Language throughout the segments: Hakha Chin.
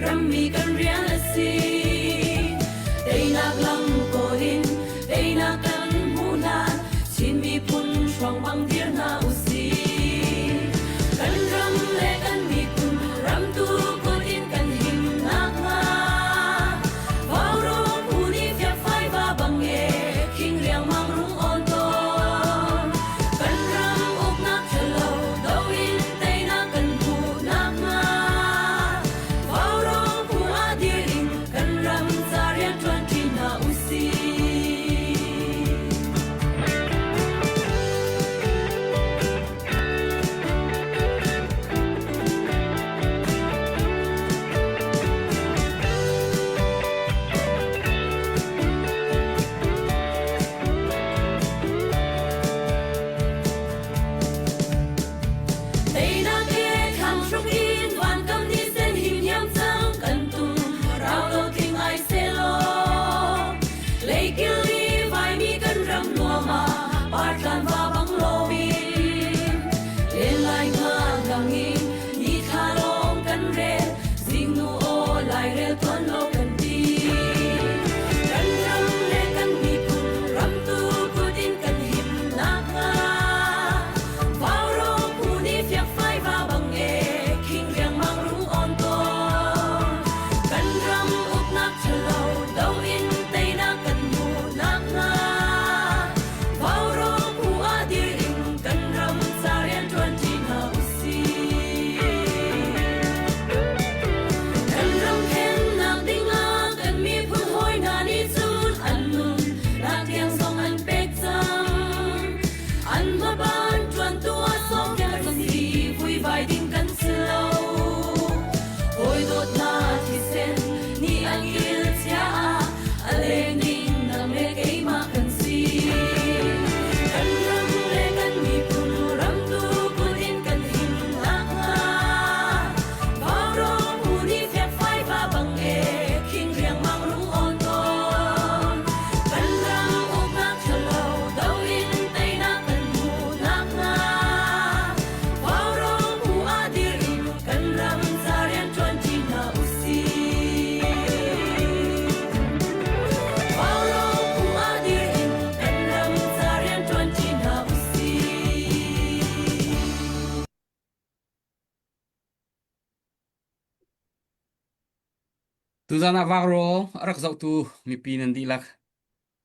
Rammi kan rian a si. Teinak lam kawl in teinak kan hmuh hlan Chin miphun hruang bang dir hna usih. Kan ram le kan miphun ramtu kut in kan him nakhnga Vaurawng phu nih fiakfai va bang e khing riangmang rung awn tawn. Kan ram uknak ṭhalo do in teinak kan hmuh nakhnga Vaurawng phu ah dir in kan ram ca rianṭuan ṭi hna usih. Teinak he thlang hruk in vankam ni sen him hiam cang kan tum rau lo tling ai selaw leikil i vaimi kan ram nuam ah partlan va bang loin len lai nga lang in ni thla lawng kan rel zingnu aw lairel tuan lo kan ti kan ram le kan miphun ramtu kut in kan him nakhnga Vaurawng phu nih fiakfai va bang e khing riangmang rung awn tawn. Kan ram uknak ṭhalo do in teinak kan hmuh nakhnga Vaurawng phu ah dir in kan ram ca rianṭuan ṭi hna usih. Kan ram khennak dingah kan miphun hawi hna nih cun an nun nak tiang zong an pek cang. An hmaban ṭuantu ah sawmkel kan si vuivai ding kan si lo. Hawi dawtna thisen nih an kil chia ah a leng ding nang le keimah kan si. Kan ram le kan miphun ramtu kut in kan him nakhnga Vaurawng hu nih fiakfai va bang e khing riangmang rung awn tawn. Kan ram uknak ṭhalo do in teinak kan hmuh nakhnga Vaurawng hu ah dir in kan ram ca rianṭuan ṭi hna usih. Vaurawng hu ah dir in kan ram ca rianṭuan ṭi hna usih. Tuzan ah Vangrawng a rak zohtu mipi nan dihlak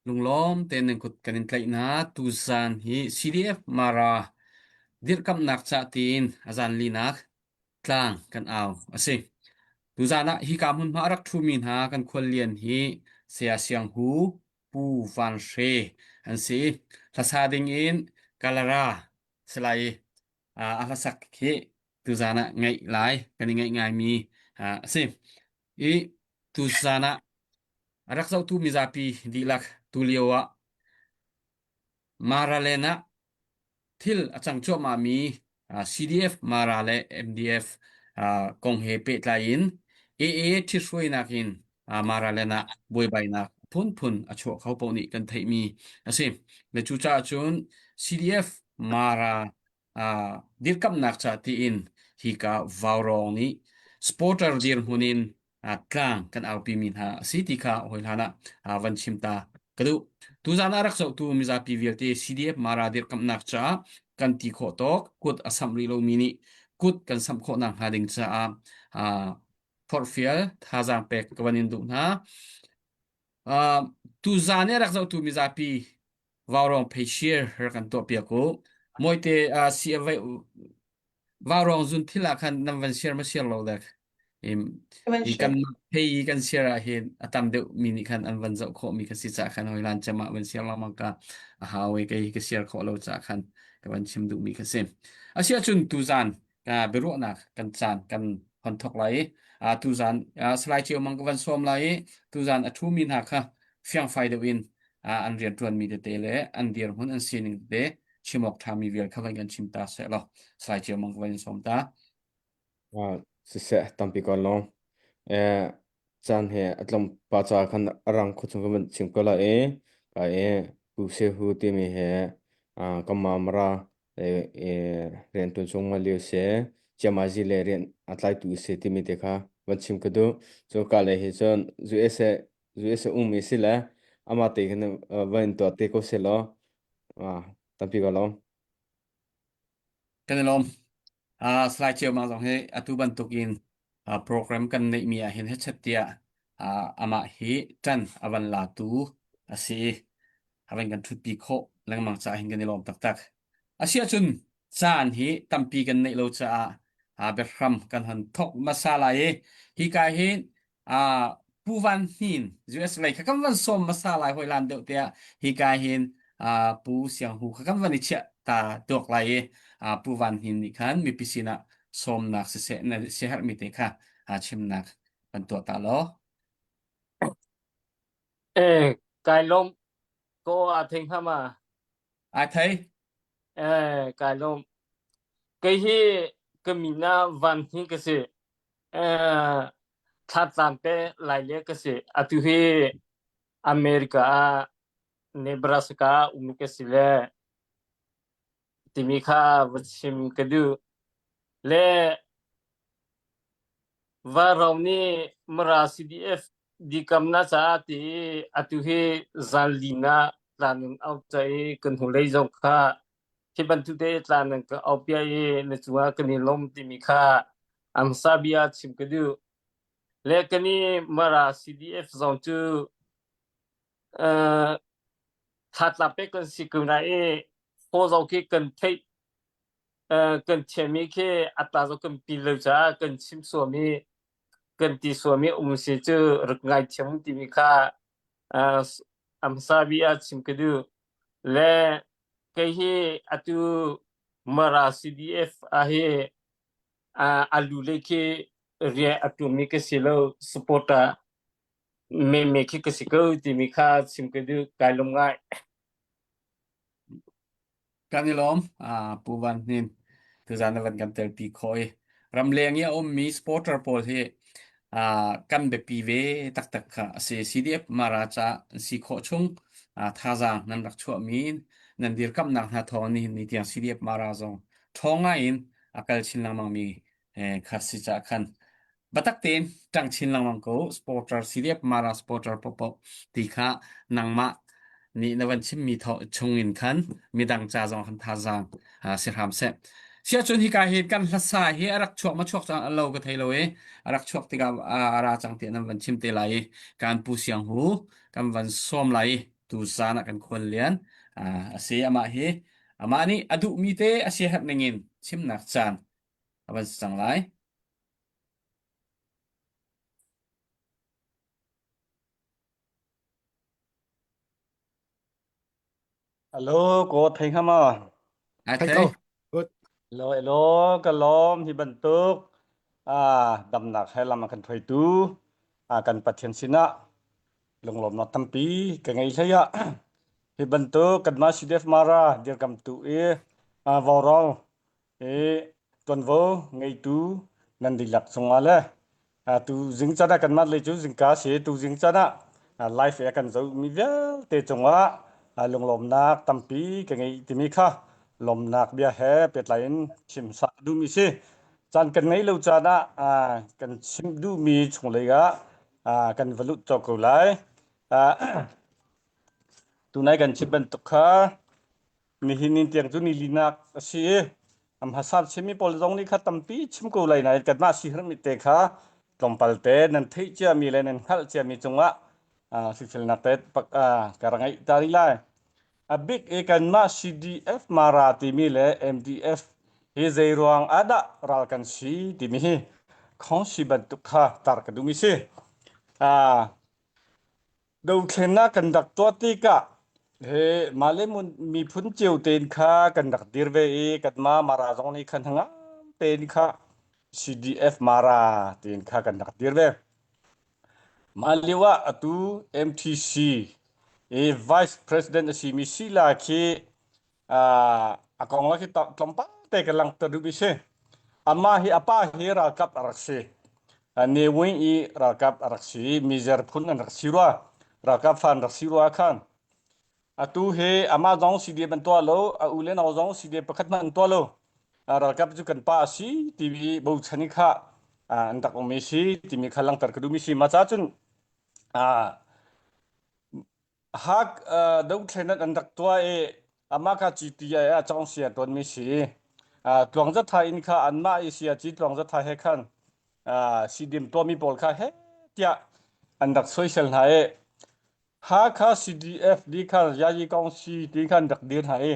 lunglawm tein nan kut kan in tlaih hna. Tuzan hi CDF Mara dirhkamhnak cah tiin a zan linak tlang kan au a si. Tuzan ah hika hmunhma a rak ṭhumi hna kan khuallian hi Saya Siang Hu, Pu Van Hre an si. Hlasa ding in Kalara Salai a hlasak hi tuzan ah ngaih lai kan i ngaih ngaimi a si. I tuzan ah a rak zohtu mizapi dihlak tulio ah Maraland ah thil a cang cuahmahmi CDF Mara le MDF kong he pehtlai in AA ṭhithruainak in Maraland ah buaibainak phunphun a chuah kho paoh nih kan theihmi a si. Le cucaah cun CDF Mara dirkamhnak ca tiin hika Vaurawng nih supporter dirhmun in tlang kan aupimi hna a si ti kha hawi hlan ah van chim ta ka duh. Tuzan ah rak zohtu mizapi vialte CDF Mara dirkamhnak caah kan ti khawh tawk kut a samh rih lomi nih kut kan samh khawh nakhnga ding caah forhfial thazaang pek ka van in duh hna. Tuzan i rak zohtu mizapi Vaurawng phei share rak kan tuah piak u. Mawite uh, si Vaurawng zun thil ah khan nan van share ma share lo dek. I kan phei i kan share ah hin a tam deuh mi nih khan an van zoh khawh mi ka si ca khan hoi lan cem ah van share lengmang ka a hau i kei ka share khawh lo ca khan ka van chim duh mi ka si. Asiahcun tuzan biaruahnak kan caan kan hon thok lai i tuzan Salai Cio Mang ka van sawm lai i tuzan a ṭhumi hna kha fiangfai deuh in an rianṭuanmi tete le an dirhmun an sining tete chim awk ṭhami vial kha van kan chim ta seh law Salai Cio Mang ka van in sawm ta. Siseh tampi kon long. Caan he a tlawm pa ca khan a rang khuachung chung ka van chim ko lai i ka i Pu Se Hu timi he ka mamara rianṭuan chung ma lio si, ciamazi le rian a tlaitu si timi te kha van chim ka duh. Cu ka le hi cun USA USA ummi si le amah te khin van in tuah te ko seh law tampi ka lawm. Kan i lawm. Uh, slide cio ma zong hi atu bantukin uh, program kan neihmi ah hin hechet tiah uh, amah hi ṭan a van latu a si i a van kan ṭhutpi khawh lengmang caah hin kan i lawm taktak. Asiahcun caan hi tampi kan neih lo caah uh, biahram kan hon thok hmasa lai i hika hin uh, Pu Van Hnin US lei kha kan van sawm hmasa lai hoi lan deuh tiah hika hin uh, Pu Siang Hu kha kan van i chiah ta duak lai i uh, Pu Van Hnin nih khan mipi sinah sawmnak siseh na siaherhmi te kha uh, chimnak kan tuah ta law. Eh, kai lawm ko a thei hnga ma? Ai thei. Eh, kai lawm. Kei hi ka min ah Van Hnin ka si. Eh, thlatlam te lai le ka si. Atu hi America ah Nebraska ah um ka si le timi kha va chim ka duh. Le Varo nih Mara CDF dikamnak caah ti i atu hi zanlin ah tlan in auh ca i kan hnulei zong kha hi bantuk te tlan in ka auh piah i na cungah kan i lawm timi kha a hmasa bia chim ka duh. Le kan i Mara CDF zong cu uh, thlatla pek kan si ko na i haw zong khi kan theih kan thiammi khi a ta zong kan pil lo caah kan chim suami kan ti suami um si cu rak ngaithiam timi kha a hmasa bik ah chim ka duh. Le kei hi atu Mara CDF ah hi a lu lei khi rian a ṭuanmi ka si lo supporter meme khi ka si ko timi kha chim ka duh kai lung ngai. Kan i lawm, Pu Van Hnin. Tuzaan na van kan telpi khawh i ramleng i a ummi supporter pawl hi kan biapi ve taktak kha a si. CDF Mara ca an si khawh chung thazaang nan rak chuahmi nan dirkamhnak hna thawng nihin ni tiang CDF Mara zong ṭhawng ngai in a kal chin lengmangmi kha si caah khan Biatak tein ṭang chin lengmang ko supporter CDF Mara supporter paohpaoh ti kha nangmah nih na van chimmi chung in khan midang ca zong khan thazaang si hram seh. Siahcun hika hi kan hlasa hi a rak chuak ma chuak cang lo ka thei lo i a rak chuak tikah a ra cang tiah nan van chim te lai i kan Pu Siang Hu kan van sawm lai i tu zan ah kan khual lian a si amah hi amah nih a duhmi te a siaherh ningin chimnak caan a van si cang lai. Hello, ko thei hnga maw? Ai Thei thei. ko. Good. Hello, hello, ka lawm hi bantuk ah damnak he lam a kan hruaitu ah kan Pathian sinah lunglawmnak tampi ka ngei hlei ah hi bantuk kanmah CDF Mara dirkamtu i ah vaurawng i ṭuanvo ngeitu nan dihlak cungah le tu zing can ah kanmah lei cu zingka si tu zing can ah live a kan zohmi vialte cungah lunglawmnak tampi ka ngei timi kha lawmnak bia he pehtlai in chim sa duhmi si caan kan ngei lo caan ah kan chim duhmi chunglei ah kan va lut cawk ko lai tunai kan chim bantuk kha Nihin ni tiang cu ni linak a si i a hmasa chimmi pawl zong nih kha tampi chim ko lai nain kanmah siherhmi te kha tlawmpal te nan theih ciami le nan hngalh ciami cungah hrilhfelnak te ka rak ngeih ta rih lai. A bik i kanmah CDF Mara timi le MDF hi zei ruang ah dah ral kan si timi hi khongsi bantuk kha tar ka duhmi si. Dothlennak kan rak tuah tikah he mah le miphun cio tein kha kan rak dir ve i kanmah Mara zong nih khan hnangam tein kha CDF Mara tiin kha kan rak dir ve. Mah lio ah atu MTC i Vice President a simi Sila khi a kong la khi tlawmpal te ka langhter duhmi si. Amah hi a pa hi ralkap a rak si. Ne Win i ralkap a rak si. Mizer phun an rak si rua. Ralkap fa an rak si rua khan. Atu hi amah zong CDF an tuah lo, a u le nau zong CDF pakhat hmanh an tuah lo. Ralkap cu kan pa a si ti bochan i kha. an rak um i si timi kha langhter ka duhmi si. Mah ca cun Hak dothlennak an rak tuah i amah kha GTI ah cawngsia ṭuanmi si. Tluang Zatha inn kha anmah i siaci Tluang Zatha he khan sidim tuahmi pawl kha heh tiah an rak soisel hna i Hakha CDF nih khan Yayi Kawngsi ti khan rak dir hna i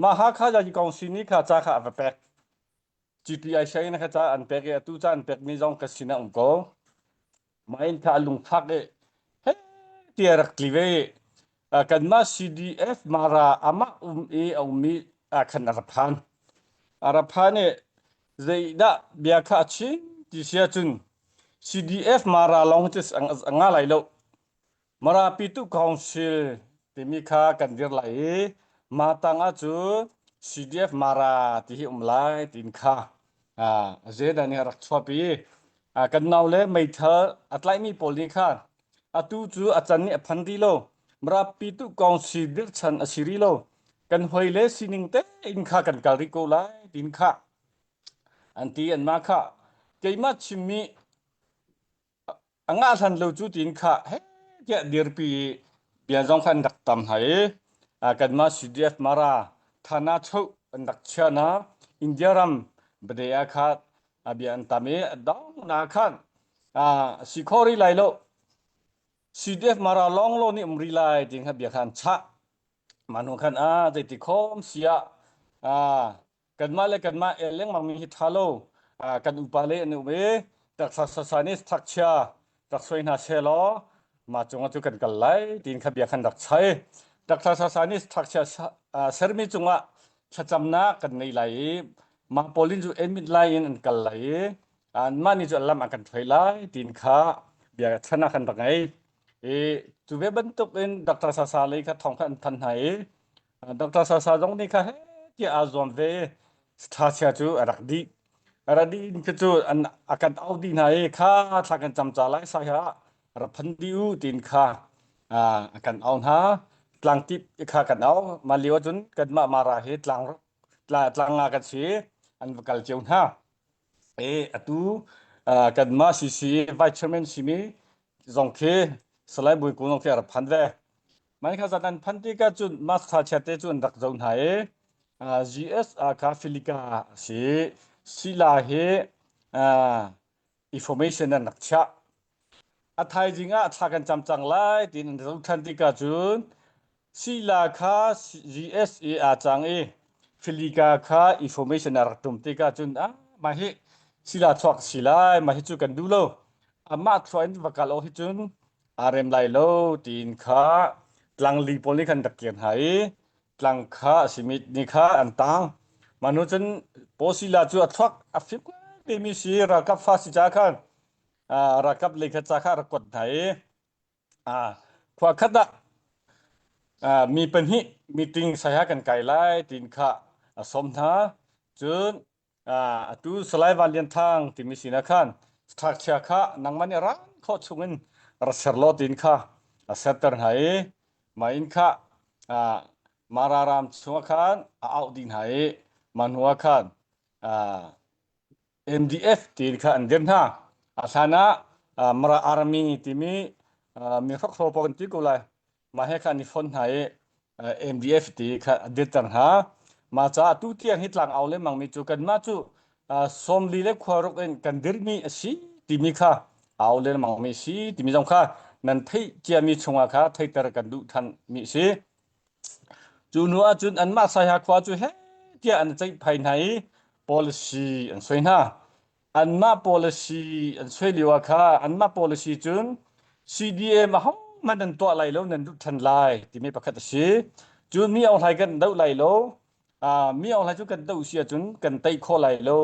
mah Hakha Yayi Kawngsi nih kha ca kha a va pek. GTI sianginn kha ca an pek i atu ca an pekmi zong ka sin ah um ko. Mah in kha a lungfak i he tiah rak tli ve i kanmah CDF Mara amah um i a ummi ah khan a ra phan. A ra phan i zeidah bia kha a chim ti si ahcun CDF Mara lawng cu a nga lai lo. Mara Pitu Council timi kha kan dir lai i mah tang ahcun CDF Mara ti hi um lai tiin kha Zeda nih a rak chuahpi. Kan nau le meithal a tlaihmi pawl nih khan atu cu a can nih a phan rih lo. Mara Pitu Council dirchan a si rih lo. Kan hoi le sining tein kha kan kal rih ko lai tiin kha an ti anmah kha keimah chimmi A ngah hlan lo cu tiin khah he tiah dirpi i bia zong kha an rak tam hna i kanmah CDF Mara Thana choh an rak chia na India ram bade ah kha bia an tam i a dong na khan si kho rih lai lo CDF Mara lawng lo nih um rih lai ti kha bia kha an chah manu khan a zeiti khom sia kanmah le kanmah el lengmang mi hi ṭha lo kan upa le an um i taksa sasa nih thakchia rak soi hna seh law mah cungah cu kan kal lai tiin kha bia khan rak chai taksa sasa nih thakchia sermi cungah thlacamnak kan nei lai i mah pawl in cu admit lai in an kal lai i anmah nih cu lam an kan hruai lai tiin kha bia chana kan rak ngei i cu ve bantuk in Dr. Sasa lei kha thawng kha an than hna i Dr. Sasa zong nih kha he tiah aa zuam ve i ṭhachia cu a rak dih. A rak dih in khi cu an a kan auh dih hna i kha thla kan cam ca lai sai ah rak phan dih u tiin kha a kan au hna. Tlangtip kha kan au. Mah lio ahcun kanmah Mara hi tlang tlang nga kan si. An va kal cio hna. E atu kanmah CC Vice Chairman simi zong khi Salai Bui Kung zong khi a rak phan ve. Mai kha zan an phan tikah cun mask tha chiate cu an rak zo hna i GS kha Filica a si. Sila hi information an rak chiah. A thaizing ah thla kan cam cang lai tiin an zoh ṭhan tikah cun Sila kha GS i aa cang i Filica kha information a rak tum tikah cun ah mah hi sila chuak si lai mah hi cu kan duh lo amah thluah in va kal awk hi cun aa rem lai lo tiin kha tlangli pawl nih khan rak kir hna i tlang kha a simi nih kha an tang. Mah hnu cun Pawsila cu a thluak a fim timi si ralkap fa si ca khan ralkap lei kha ca kha a rak kuat hna i khua khat ah mi pahnih meeting saiha kan kai lai tiin kha a sawm hna. Cun atu Salai Van Lian Thang timi sinah khan ngakchia kha nangmah nih rang khawh chungin ra ser law tiin kha a serter hna i mah inn kha Mara ram chungah khan a auh dih hna i mah hnuah khan MDF tiin kha an dir hna. A hlan ah Mara Army timi mi hrokhrawl pawl kan ti ko lai. Mah he khan i fon hna i MDF ti kha a dirter hna. Mah caah tu tiang hi tlang au lengmang mi cu kanmah cu sawmli le khuaruk in kan dirmi a si timi kha au lengmang mi si timi zong kha nan theih ciami chungah kha theiter kan duh than mi si. Cu hnu ahcun anmah Saiha khua cu he tiah an ceihphai hna i policy an soi hna. Anmah policy an soi lio ah kha anmah policy cun CDM ahohmanh nan tuah lai lo nan duh ṭhan lai timi pakhat a si. Cun mi Aung Hlaing kan doh lai lo. Mi Aung Hlaing cu kan doh si ahcun kan tei khawh lai lo.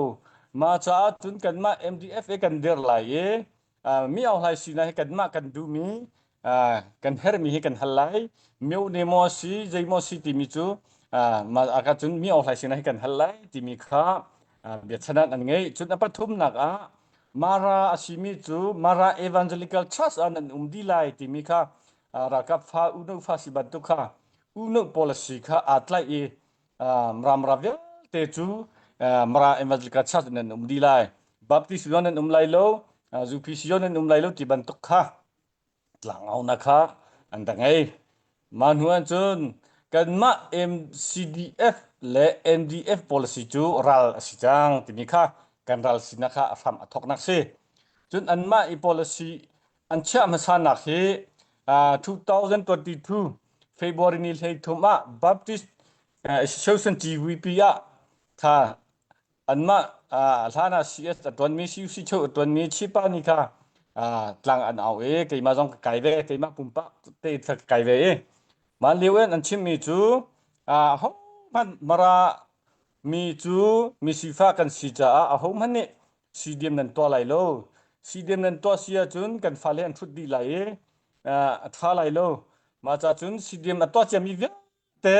Mah caah cun kanmah MDF i kan dir lai i mi Aung Hlaing sinak hi kanmah kan duhmi kan herhmi hi kan hal lai. Myo ne maw si zei maw si timi cu mah ah cun mi Aung Hlaing sinak hi kan hal lai timi kha biachanan an ngei. Cun a pathumnak ah Mara a simi cu Mara Evangelical Church ah nan um dih lai timi kha ralkap fa uno fa si bantuk kha uno policy kha aa tlaih i Mara Mara vialte cu Mara Evangelical Church nan um dih lai. Baptist zong nan um lai lo, UPC zong nan um lai lo ti bantuk kha tlangaunak kha an rak ngei. Mah hnu ahcun kanmah MCDF le NDF policy cu ral a si cang timi kha kan ral sinak kha a hram a thawknak si. Cun anmah i policy an chiah hmasanak hi 2022 February ni 13 ah Baptist Association GVP ah kha anmah hlan ah CS a ṭuanmi CUC cheu a ṭuanmi Chipa nih kha tlang an au i keimah zong ka kai ve keimah pumpak te ka kai ve i mah lio in an chimmi cu ahohmanh Mara mi cu mi sifah kan si caah ahohmanh nih CDM nan tuah lai lo CDM nan tuah si ahcun kan fale an ṭhut dih lai i a ṭha lai lo mah ca cun CDM a tuah ciami vialte te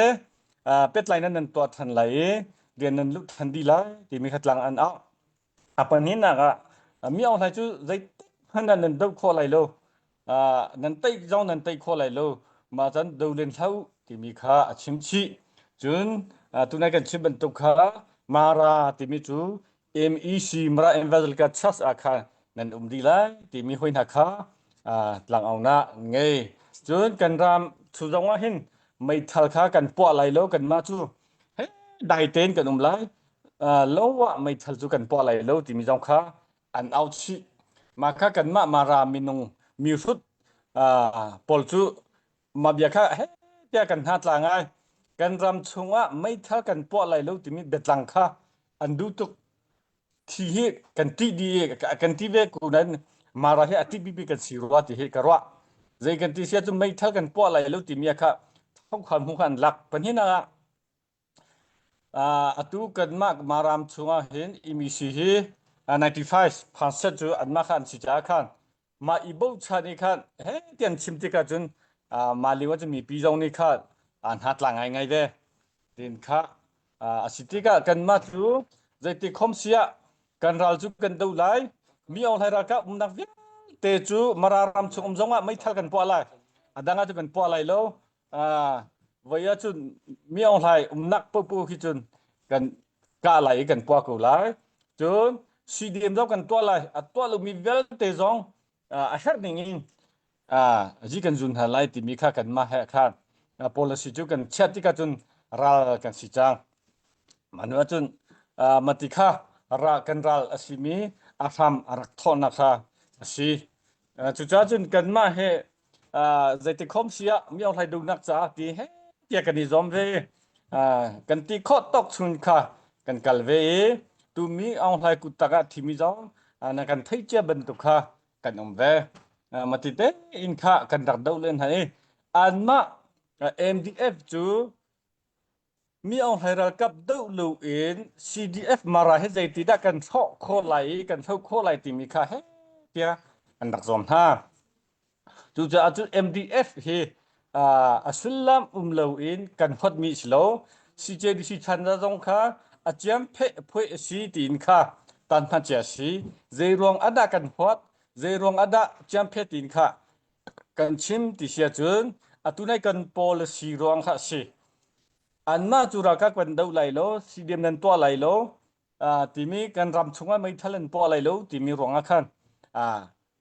petlai nan nan tuah than lai i rian nan luh than dih lai timi kha tlang an au. A pahnihnak ah mi Aung Hlaing cu zeitik hmanh ah nan doh khawh lai lo. Nan tei zong nan tei khawh lai lo. Mah cun do len hlah u timi kha a chim chih. Cun tunai kan chim bantuk kha Mara timi cu MEC Mara Evangelical Church ah khan nan um dih lai timi hoi hna kha tlangaunak an ngei. Cun kan ram chu zong ah hin meithal kha kan puah lai lo kanmah cu he dai tein kan um lai. Lo ah meithal cu kan puah lai lo timi zong kha an au chih. Mah kha kanmah Mara minung mihrut pawl cu mah bia kha he tiah kan hna tla ngai. Kan ram chungah meithal kan puah lai lo timi biatlang kha an duh tuk thi hi kan tih dih i kan ti ve ko nain Mara hi a tih bikbik kan si rua ti hi ka ruah. Zei kan ti sia cu meithal kan puah lai lo timi kha thongkhan hmu kha an lak. Pahnihnak ah atu kanmah Maram chungah hin MEC hi 95 percent cu anmah kha an si caah khan mah i bochan i khan he tian chim tikah cun mah lio ah cun mipi zong nih khan hna tla ngaingai ve. Tin kha a si tikah kanmah cu zeiti khom si ah kan ral cu kan do lai. Mi Aung Hlaing ralkap umnak vialte cu Mara ram chung um zongah meithal kan puah lai. A dang ah cun kan puah lai lo. Voi ah cun Mi Aung Hlaing umnak paohpaoh khi cun kan kah lai i kan puah ko lai. Cun CDM zong kan tuah lai. A tuah lomi vialte zong a herh ning in zi kan zun hna lai timi kha kanmah he khan policy cu kan chiat tikah cun ral kan si cang. Mah hnu ahcun mati kha ra kan ral a simi a hram a rak thawhnak kha a si. Cucaah cun kanmah he zeiti khom si ah mi Aung Hlaing duhnak caah ti he tiah kan i zuam ve. Kan ti khawh tawk chung kha kan kal ve i tumi Aung Hlaing kut tak ah thimi zong na kan theih cia bantuk kha kan um ve. Mati te in kha kan rak doh len hna i anmah MDF cu mi Aung Hlaing ralkap doh lo in CDF Mara hi zeiti dah kan hrawh khawh lai i kan hloh khawh lai timi kha he tiah an rak zuam hna. Cucaah cun MDF hi a sullam um loin kan huatmi si lo. CJDC chan zong kha a ciam pheh phuai a si tiin kha tan hna cia si. Zei ruang ah dah kan huat, zei ruang ah dah ciam pheh tiin kha kan chim ti si ahcun atu nai kan policy ruang kha a si. Anmah cu ralkap kan doh lai lo, CDM nan tuah lai lo, timi kan ram chungah meithal an puah lai lo timi ruangah khan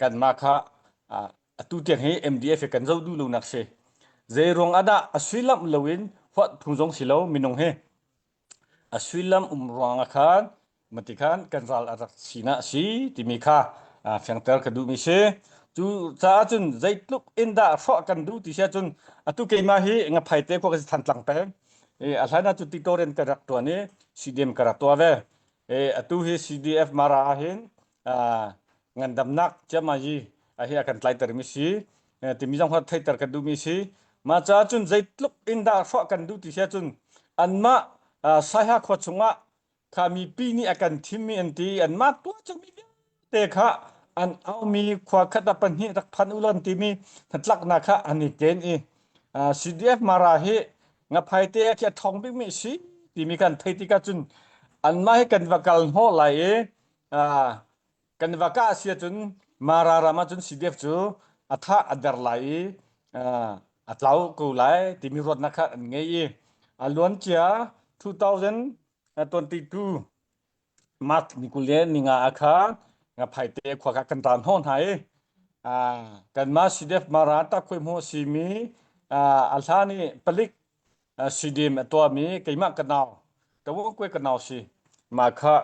kanmah kha atu tiang hi MDF hi kan zoh duh lonak si. Zei ruang ah dah a suilamh loin huat phung zong si lo minung hi. A suilam um ruang ah khan mati khan kan ral a rak sinak a si timi kha fiangter ka duhmi si. Cu caah cun zeitluk in dah hrawh kan duh ti si ahcun atu keimah hi ngaphaite khua ka si Thantlang peng. A hlan ah cu titoren ka rak tuan i CDM ka rak tuah ve. Atu hi CDF Mara ah hin ngandamnak ciamayi a hi a kan tlaiter mi si timi zong kha theiter kan duhmi si mah caah cun zeitluk in dah hrawh kan duh ti si ahcun anmah Saiha khua chungah kha mipi nih a kan thimmi an ti anmah tuah cangmi vialte kha an aumi khua khat ah pahnih rak phan u lan timi hnatlaknak kha an i ken i CDF Mara hi ngaphaite khi a ṭhawng bikmi si timi kan thei tikah cun anmah hi kan va kal hnawh lai i kan va kah si ahcun Mara ram ahcun CDF cu a tha a der lai i a tlau ko lai timi ruatnak kha an ngei i a luancia 2022 March ni 25 ah khan. Ngaphaite khua kha kan ran hnawh hna i kanmah CDF Mara takhoi hmu a simi a hlan i palik CDM a tuahmi keimah ka nau ka kue ka nau si mah kha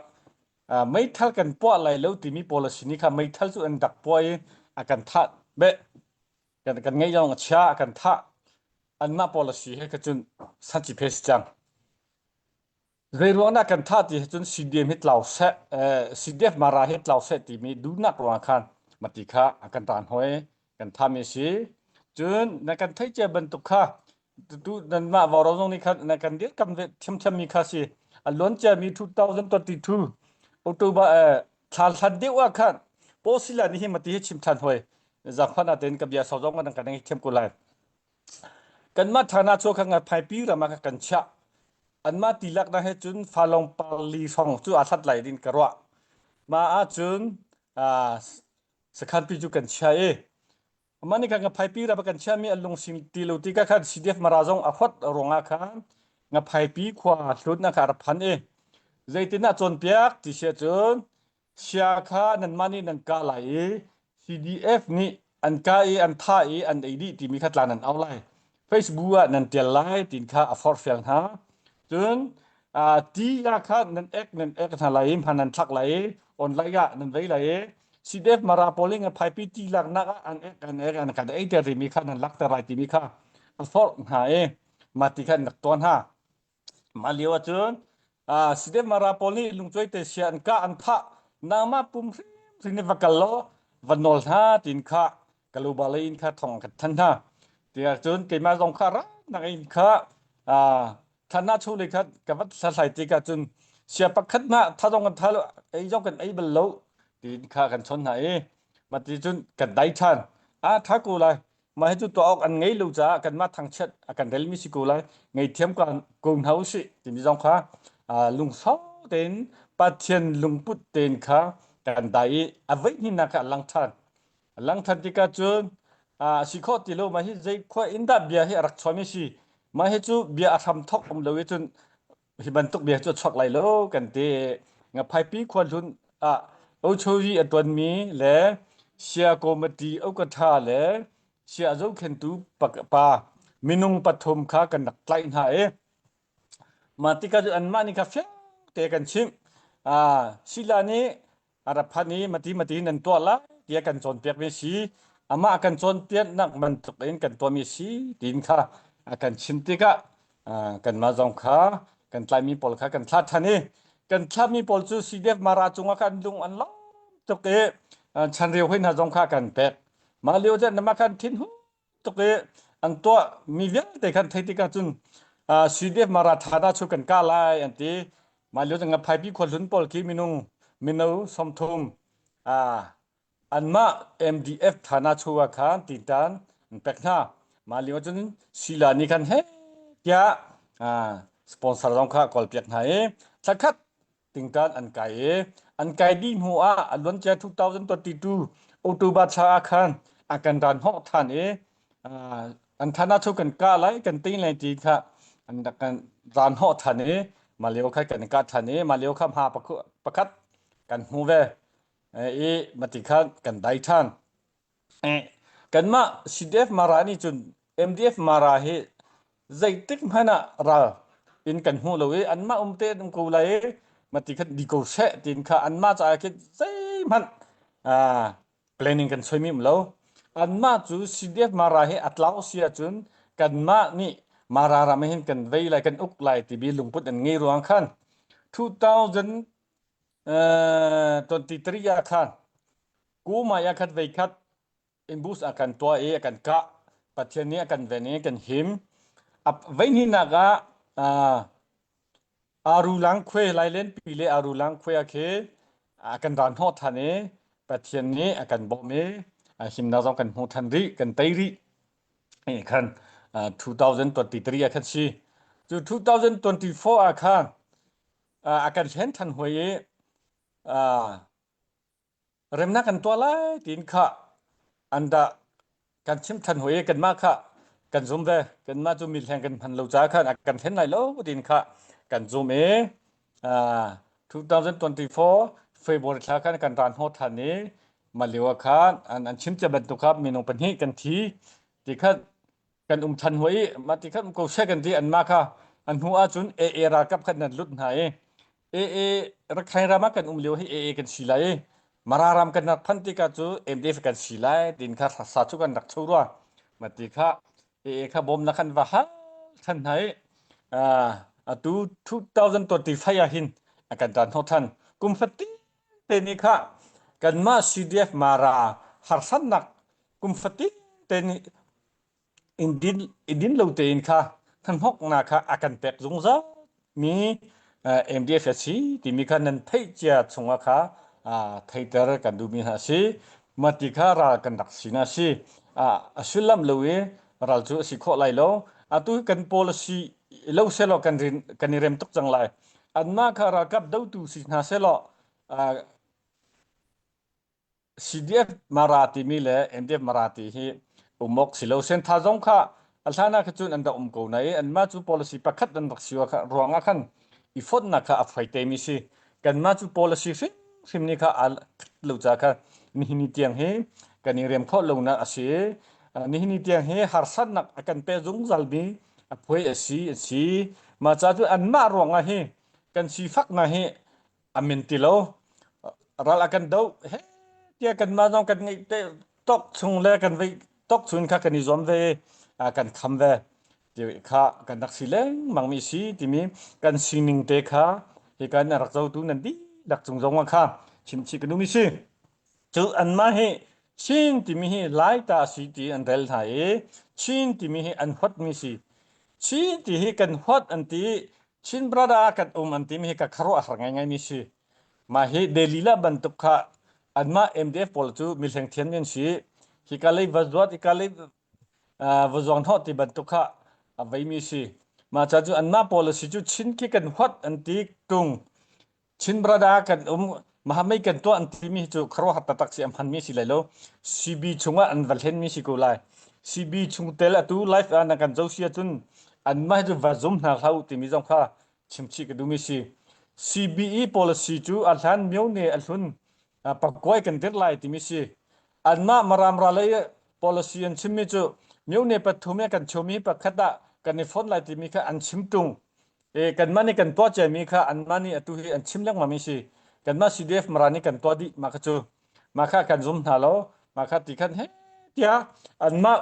meithal kan puah lai lo timi policy nih kha meithal cu an rak puah i a kan thah beh kan kan ngeih zong a chia a kan thah anmah policy he kha cun sanchi phe si cang. Zeiruang dah kan thah ti cun CDM hi tlau seh, CDF Mara hi tlau seh timi duhnak ruangah khan mati kha a kan taan hoi kan thami a si. Cun na kan theih cia bantuk kha tu nanmah vauro zong nih khan na kan dirhkam ve thiamthiam mi kha si. A luan ciami 2022 October thla hlan deuh ah khan Posila nih hi mati hi chim than hoi. Zakhan aten ka bia sau zong kan kan thiam ko lai. Kanmah ṭhana cu kha phaipi ram ah kan chiah. Anmah tilak na he cun falong parli hrawng cu aa hlat lai ding ka ruah. Mah ahcun sakhanpi cu kan chia i mah nih khan phaipi ram ah kan chiahmi an lungsing ti lo ti ka khan CDF Mara zong a huat ruangah khan ngaphaipi khua hlutnak kha a rak phan i zeitin ah cawnpiak ti si ahcun Sia kha nanmah nih nan kah lai i CDF nih an kah i an thah i an ei dih timi kha tla nan au lai. Facebook ah nan ṭial lai tiin kha a forhfial hna. Cun ti ah khan nan ek nan ek hna lai i hman nan thlak lai i online ah nan vei lai i CDF Mara pawl i phaipi ti laknak ah an ek an ek an kan ei ter rimi kha nan lakter lai timi kha a forh hna i mah ti khan rak tuah hna. Mah lio ahcun Sidem Mara pawl nih lungcuai te sia an kah an thah nangmah pum hrimhrim in va kal law va nawl hna tiin kha kaluba lei in kha thong an than hna. Tiah cun keimah zong kha rak nak in kha thana chu lei kha ka vat hlathlai tikah cun sia pakhat hna tha zong kan tha lo ei zong kan ei bal lo tiin kha kan chon hna i mati cun kan dai than a tha ko lai Mah hi cu tuah awk an ngei lo caah kanmah thangchiat a kan relmi si ko lai. Ngaihthiam ko hna usih timi zong kha lungsau tein Pathian lungput tein kha kan dai i a voihnihnak kha a lang ṭhan. A lang ṭhan tikah cun a si khawh ti lo mah hi zei khua in dah bia hi a rak chuahmi si. Mah hi cu bia a hram thok um lo i cun hi bantuk bia cu a chuak lai lo kan ti. Ngaphaipi khua hlun ah Ochoyi a ṭuanmi le Sia Committee Okatha le Sia zohkhentu pa minung pathum kha kan rak tlaih hna i mah tikah cun anmah nih kha fiang te kan chimh. Ah, Sila nih a ra phan i mati mati nan tuah lai tiah kan cawnpiakmi a si. Amah kan cawnpiaknak bantuk in kan tuahmi a si tiin kha a kan chim tikah kanmah zong kha kan tlaimi pawl kha kan thlah ṭhan i kan thlahmi pawl cu CDF Mara cungah khan lung an lawm tuk i chanreu hoi hna zong kha kan pek. Mah lio cun mah khan thinhung tuk i an tuah mi vialte khan thei tikah cun CDF Mara thana chu kan ka lai an ti. Mah lio cun Ngaphaipi khuahlun pawl khi minung mino 30 anmah MDF thana chu ah khan tintan an pek hna. Mah lio cun Sila nih khan he tiah sponsor zong kha kawl piak hna i thlakhat tingtan an kai i an kai dih hnu ah a luancia 2022 October thla ah khan a kan ran hnawh than i an thana chu kan ka lai kan ting lai ti kha an kan ran hnawh than i mah lio kha kan ka than i mah lio kha hma pakhat kan hmu ve i mati khan kan dai than Kanmah CDF Mara nih cun MDF Mara hi zeitik hmanh ah ral in kan hmu lo i anmah um te an um ko lai i mati khan di ko seh tiin kha anmah caah khin zeihmanh planning kan suaimi um lo. Anmah cu CDF Mara hi a tlau si ahcun kanmah nih Mara ram hin kan vei lai kan uk lai timi lungput an ngei ruang khan 2023 ah khan Kumai ah khat veikhat ambush a kan tuah i a kan kah. Pathian nih a kan ven i kan him. Veihnihnak ah Arulang khuai Lailenpi le Arulang khuai ah khi a kan ran hnawh than i Pathian nih a kan bawmh i himnak zong kan hmu than rih, kan tei rih. Hi khan 2023 ah khan si. Cu 2024 ah khan a kan hlen than hoi i Remnak kan tuah lai tiin kha an dah kan chim than hoi i kanmah kha kan zum ve. Kanmah cu mi hleng kan hman lo caah khan a kan hlen lai lo tiin kha kan zum i 2024. February thla khan kan ran hnawh than i mah lio ah khan an, an chim cia bantuk kha minung pahnih kan thi ti kha kan um than hoi i mah ti khan um ko seh kan ti anmah kha an hnu ahcun AA ralkap khan nan lut hna i AA Rakhine ram ah kan um lio hi AA kan si lai i Mara ram kan rak phanh tikah cu MDF kan si lai tin kha sa cu kan rak cho rua mah ti kha AA kha bawm na kan va hal than hna i atu 2025 ah hin a kan tan hnawh than kum fatin te ni kha kanmah CDF Mara harsannak kum fatin te ni in din in din lo tein kha hnahnawknak kha a kan pek zungzal mi MDF a si timi kha nan theih cia chungah kha theiter kan duhmi hna a si. Mah ti kha ral kan rak si na si. A sullam lo i ral cu a si khawh lai lo. Atu kan policy lo selaw kan rin kan i rem tuk cang lai. Anmah kha ralkap dotu si hna selaw CDF Mara timi le NDF Mara ti hi um awk si lo. Sentha zong kha a hlan ah kha cun an rak um ko na i anmah cu policy pakhat an rak si ruangah khan i fonhnak kha a fai temi si. Kanmah cu policy hrimhrim nih kha aa lo ca kha nihin ni tiang hi kan i rem khawh lonak a si. Nihin ni tiang hi harsatnak a kan pe zungzal mi a phuai a si a si. Mah ca cu anmah ruangah hi kan sifaknak hi a min ti lo ral a kan doh he tiah kanmah zong kan ngeih te tok chung le kan vei tok chun kha kan i zuam ve kan kham ve ti kha kan rak si lengmang mi si timi kan sining te kha hi kan rak zotu nan dihlak cung zong ah kha chimchih ka duhmi si cu anmah hi Chin timi hi Lai ta si ti an rel hna i Chin timi hi an huatmi si Chin ti hi kan huat an ti Chin brother kan um an timi hi ka khuaruah har ngaingai mi si. Mah hi Delila bantuk kha anmah MDF pawl cu mihleng thiam an si. Hika lei va zuat, hika lei va zuang hnawh ti bantuk kha a veimi si. Mah ca cu anmah policy cu Chin khi kan huat an ti tung. Chin brother kan um mahamei kan tuah an timi cu khuaruahhar taktak si a hmanmi si lai lo. CB chungah an va hlenmi si ko lai. CB chungtel atu live ah na kan zo si ahcun anmah cu va zum hna hlah u timi zong kha chimchih ka duhmi si. CBE policy cu a hlan myo ne a hlun pakuai kan dirh lai timi si. Anmah Maram ral i policy an chimmi cu myo ne pathum i kan chawmi pakhat ah kan i fon lai timi kha an chim ṭung. E kanmah nih kan tuah ciami kha anmah nih atu hi an chim lengmang mi si. Kanmah CDF Mara nih kan tuah dih mah kha cu. Mah kha kan zum hna lo. Mah kha ti khan he tiah anmah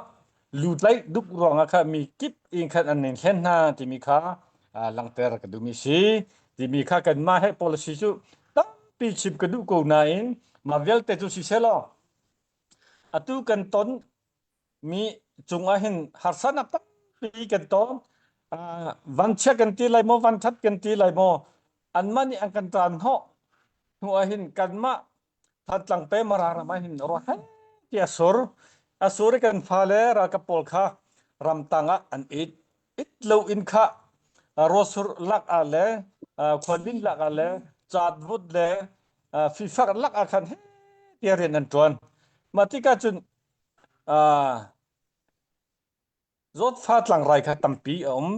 lutlaih duk ruangah kha mi kip in khan an nin hlen hna timi kha langhter ka duhmi si. Timi kha kanmah he policy cu tampi chim ka duh ko nain mah vialte cu si selaw atu kan ton mi cungah hin harsatnak tampi kan tong. Vanchia kan ti lai maw, vanthat kan ti lai maw, anmah nih an kan ṭan hnawh hnu ah hin kanmah Thantlang pe Mara ram ah hin ruah ti a sur. A sur i kan fale ralkap pawl kha ramtang ah an it. It lo in kha ruasur lak ah le khualin lak ah le catvut le fifak lak ah khan he tiah rian an ṭuan. Mah tikah cun Zawtfa tlangrai kha tampi a um.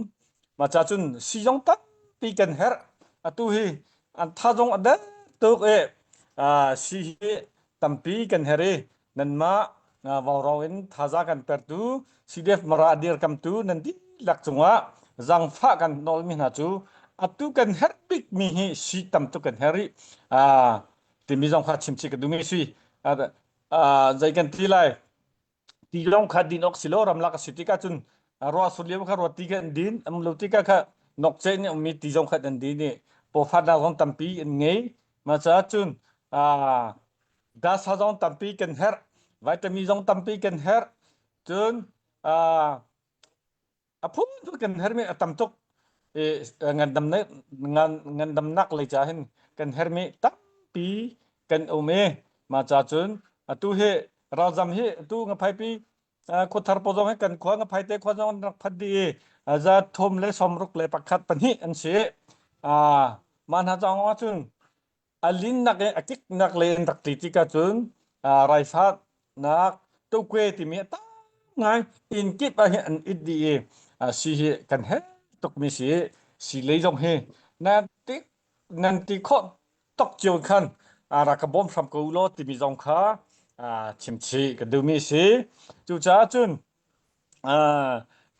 Mah ca cun siizung tampi kan herh. Atu hi an tha zong a der tuk i sii hi tampi kan herh i nanmah vaurawng in thazaang kan pertu CDF Mara a dirkamtu nan dihlak cungah zaangfah kan nawlmi hna cu atu kan herh bikmi hi sii tam tuk kan herh i timi zong kha chimchih ka duhmi si. Zei kan ti lai? Ti lawng kha din awk si lo ramlak a si tikah cun ruah sur lio kha ruah ti kha an din am lo tikah kha nokce nih ummi ti zong kha an din i pawfatnak zong tampi an ngei mah caah cun dasa zong tampi kan herh vitamin zong tampi kan herh cun a phunphun kan hermi a tam tuk i ngandamnak ngandamnak lei ca hin kan hermi tampi kan um i mah ca cun atu hi ralzam hi atu ngaphaipi khuathar paw zong hi kan khua ngaphaite khua zong an rak phat dih i za thum le sawmruk le pakhat pahnih an si mah hna zong ahcun a linnak i a kiknak lei an rak ti tikah cun raifahnak tokwe timi a tam ngai inn kip ah hin an it dih i si hi kan herh tukmi si si lei zong hi nan ti nan ti khawh tok cio khan. rak ka bawm hram ko u law timi zong kha chimchih ka duhmi a si. Cucaah cun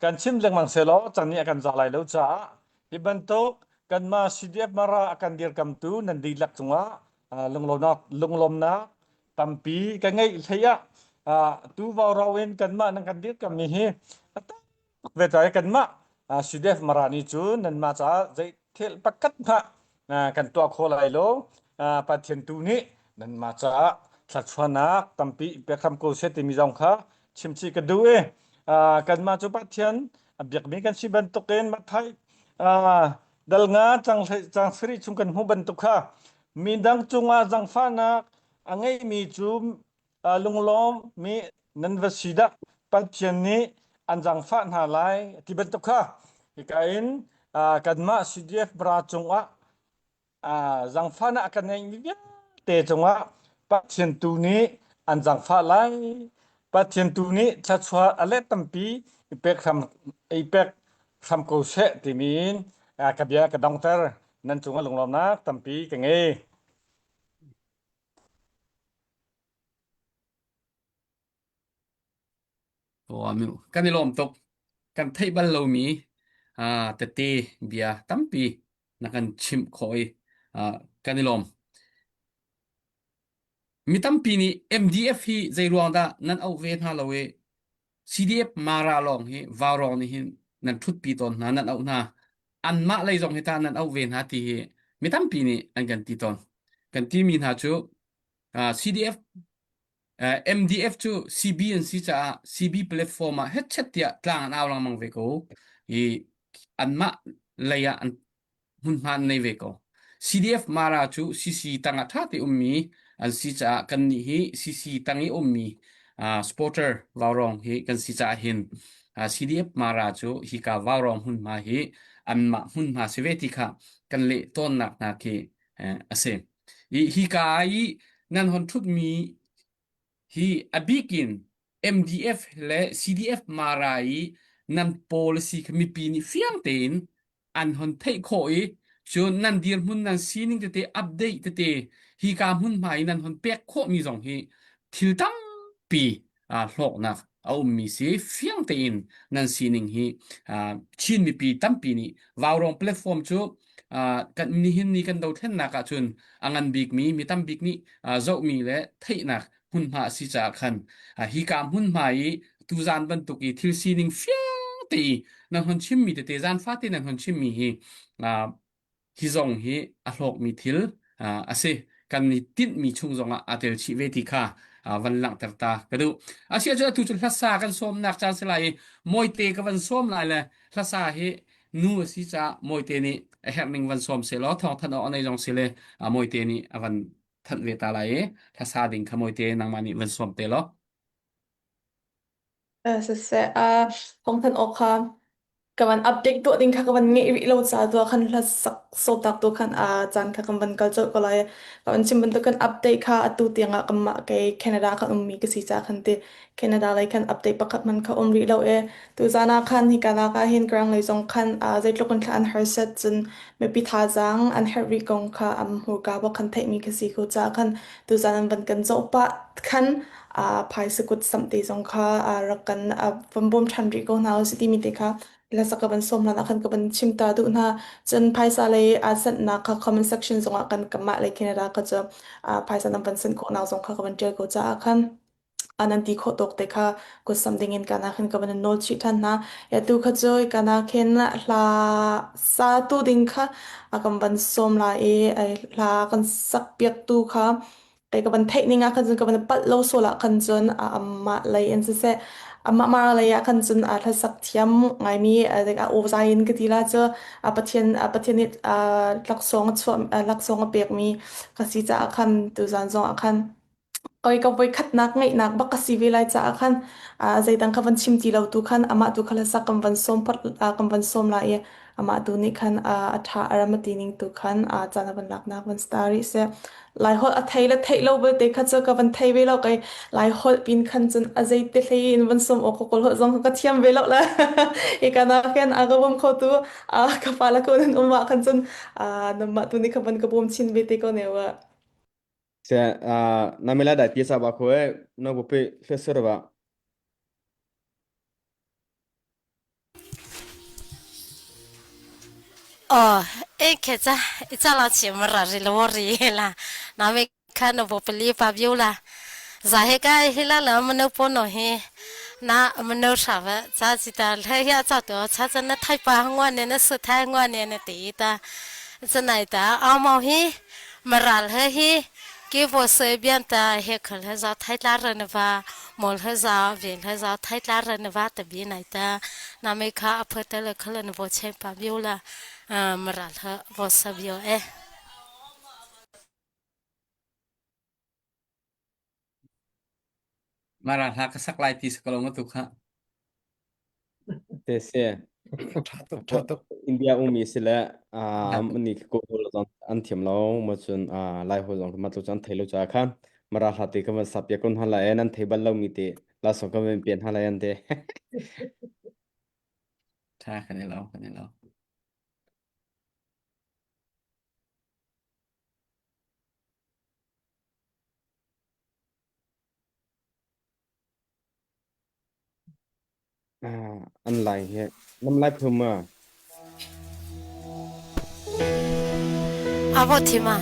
kan chim lengmang selaw cang nih a kan za lai lo caah hi bantuk kanmah CDF Mara a kan dirkamtu nan dihlak cungah lunglawmnak lunglawmnak tampi ka ngeih hlei ah tu vau in kanmah nan kan dirkammi hi a tam tuk ve ta i kanmah CDF Mara nih cun nanmah caah zei thil pakhat hmah kan tuah kho lai lo. Pathian tu nih nanmah caah thluachuahnak tampi pek hram ko seh timi zong kha chimchih ka duh i kanmah cu Pathian a biakmi kan si bantukin Matthai dal nga cang cang sarih chung kan hmuh bantuk kha midang cungah zangfahnak a ngeimi cu lunglawmmi nan va si dah Pathian nih an zangfah hna lai ti bantuk kha hika in kanmah CDF bra cungah zangfahnak a kan ngeihmi vialte cungah Pathian tu nih an zangfah lai Pathian tu nih thluachuah a let tampi i pek hram i pek hram ko seh timi in ka bia ka dongter nan cungah lunglawmnak tampi ka ngei. Kan i lawm tuk. Kan theih bal lomi tete bia tampi na kan chimh khawh i kan i lawm. Mi tampi nih MDF hi zei ruang dah nan auh ve hna lo i CDF Mara lawng hi Vaurawng nih hin nan ṭhutpi tawn hna, nan auh hna. Anmah lei zong hi tah nan auh ve hna ti hi mi tampi nih an kan ti tawn. Kan timi hna cu CDF MDF cu CB an si caah CB platform ah hetchet tiah tlang an au lengmang ve ko i anmah lei ah an hmunhma an nei ve ko. CDF Mara cu CC tang ah ṭha te ummi an si caah kannih hi CC tang i ummi supporter Vaurawng hi kan si caah hin CDF Mara cu hika Vaurawng hmunhma hi anmah hmunhma si ve ti kha kan leh tawnnak hna khi a si. I hika i nan hon ṭhutmi hi a bik in MDF le CDF Mara i nan policy kha mipi nih fiang tein an hon theih khawh i cun nan dirhmun nan sining tete update tete hika hmunhma i nan hon pek khawhmi zong hi thil tampi hlawknak a ummi si fiang tein nan sining hi Chin mipi tampi nih Vaurawng platform cu kan nihin ni kan dothlennak ahcun a ngan bikmi mi tam bik nih zohmi le theihnak hmunhma a si caah khan hika hmunhma i tuzan bantuk i thil sining fiang te i nan hon chimmi tete zan fate nan hon chimmi hi hi zong hi a hlawkmi thil a si. Kan i tinhmi chung zongah aa tel chih ve ti kha van langhter ta ka duh. Asiah cu atu cu hlasa kan sawmnak caan si lai i Mawite ka van sawm lai le hlasa hi nu a si caah Mawite nih a herh ning van sawm seh law thawngthanh awk a nei zong si le Mawite nih a van thanh ve ta lai i hlasa ding kha Mawite nangmah nih van sawm te law. Siseh, thawngthanh awk kha ka van update tuah ding kha ka van ngeih rih lo ca tu ah khan hlasak sawtak tu khan caan kha kan van kal colh ko lai. Ka van chim bantuk kan update kha atu tiang ah kanmah kei Canada kan ummi ka si ca khan ti Canada lei khan update pakhat hmanh kha um rih lo i tuzaan ah khan hika nak ah hin Karang lei zong khan zeitluk in thla an harsat cun mipi thazaang an herh rih kong kha am hmurka bak khan theihmi ka si ko caah khan tuzaan an van kan zoh pah khan phaisa kut samh te zong kha rak kan van bawm ṭhan rih ko hna usih timi te kha hlasak ka van sawm hlan ah khan ka van chim ta duh hna. Cun phaisa lei aa sanhnak kha comment section zongah kan kanmah lei Canada kha cu phaisa nan van sanh khawhnak zong kha ka van ṭial ko caah khan nan ti khawh tawk te kha kut samh dingin kana khin ka van in nawl chih ṭhan hna. Ya tu kha cu kana khin hla sa tu ding kha a kan van sawm lai i hla kan sak piak tu kha Kei ka van theih ning ah khan cun ka van palh lo sual ah khan cun amah lei in siseh amah mara lei ah khan cun a hlasak thiam ngaimi a aw zai in ka ti la cu Pathian Pathian nih laksawng a chuah laksawng a pekmi ka si caah khan tuzan zong ah khan koi ka voi khatnak ngeihnak bak ka si ve lai caah khan zeidang ka van chim ti lo tu khan amah tu kha hlasak kan van sawm kan van sawm lai i amah tu nih khan a ṭha a ram a ti ning tu khan caan a van laknak van star rih seh. Laiholh a thei le theih lo belte kha cu ka van thei ve lo kei Laiholh pin khan cun a zei te hlei in van sawm awk ka kawl holh zong ka thiam ve lo le hi ka na khin a ka bawm kho tu ka fa le ko nan um ah khan cun namah tu nih ka van ka bawm chin ve te ko ne wa. Se na mela dai pi sa ba kho e no bu pe hle sir ba. 哦，哎，可咋一早老起么ra ri lo ri la na me kha no bo pli pa biu la za he ka hi la la mo no po no he na mo no sha ba za ji da le ya za do cha za na thai pa ngwa ne na su thai ngwa ne na ti ta za nai ta a mo hi ma ra le hi ki bo se bian ta he khal he za thai la ra na ba mol he za ve he za thai la ra na ba ta bi nai ta na me kha a pha ta le khal na bo che pa biu la ma ra le bo sa bio e. Mara hla ka sak lai ti sa ko ma tu kha. Te se. Tha tuk tha tuk. India umi sile ni ko hol zong an thiam lo ma chun lai hol zong ma tu chan thei lo cha kha mara hla te ka ma sap ya kon hala e nan thei bal lo mi te la so ka men pian hala yan te. Tha kan lo kan lo. An lai he nam lai phum ma. Abo thima.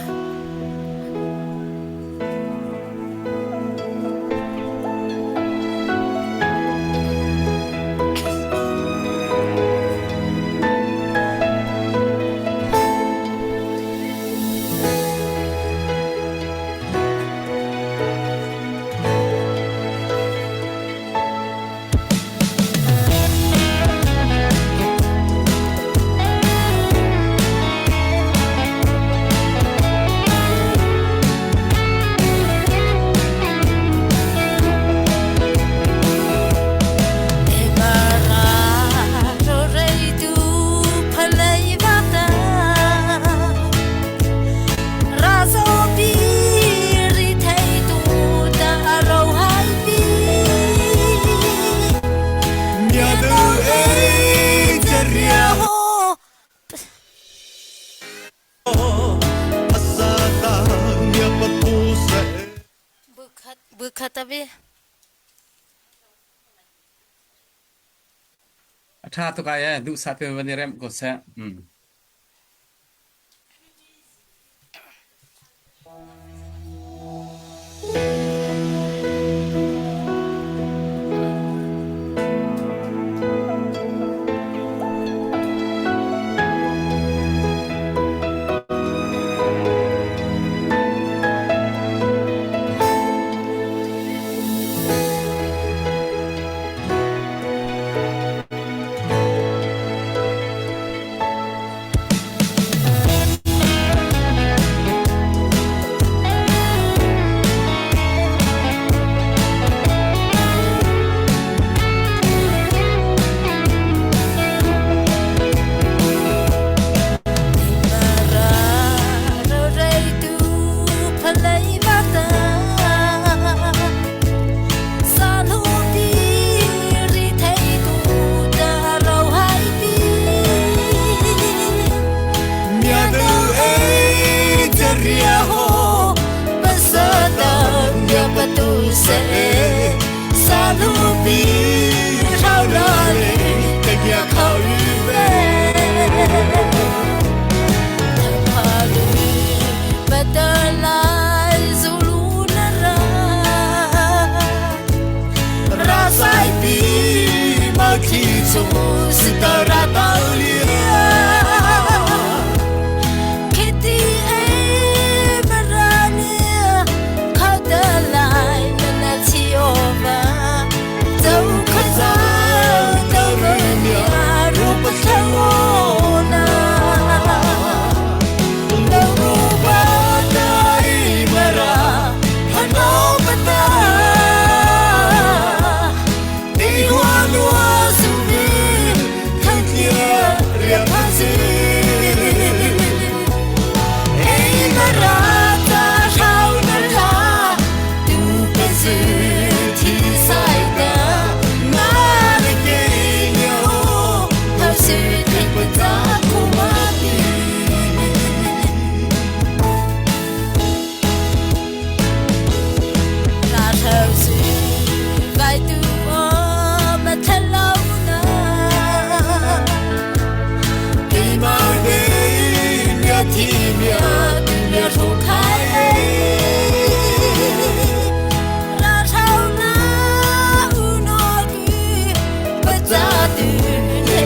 Bukhatabi. A tha tuk ai eh duh sa te van i rem ko seh.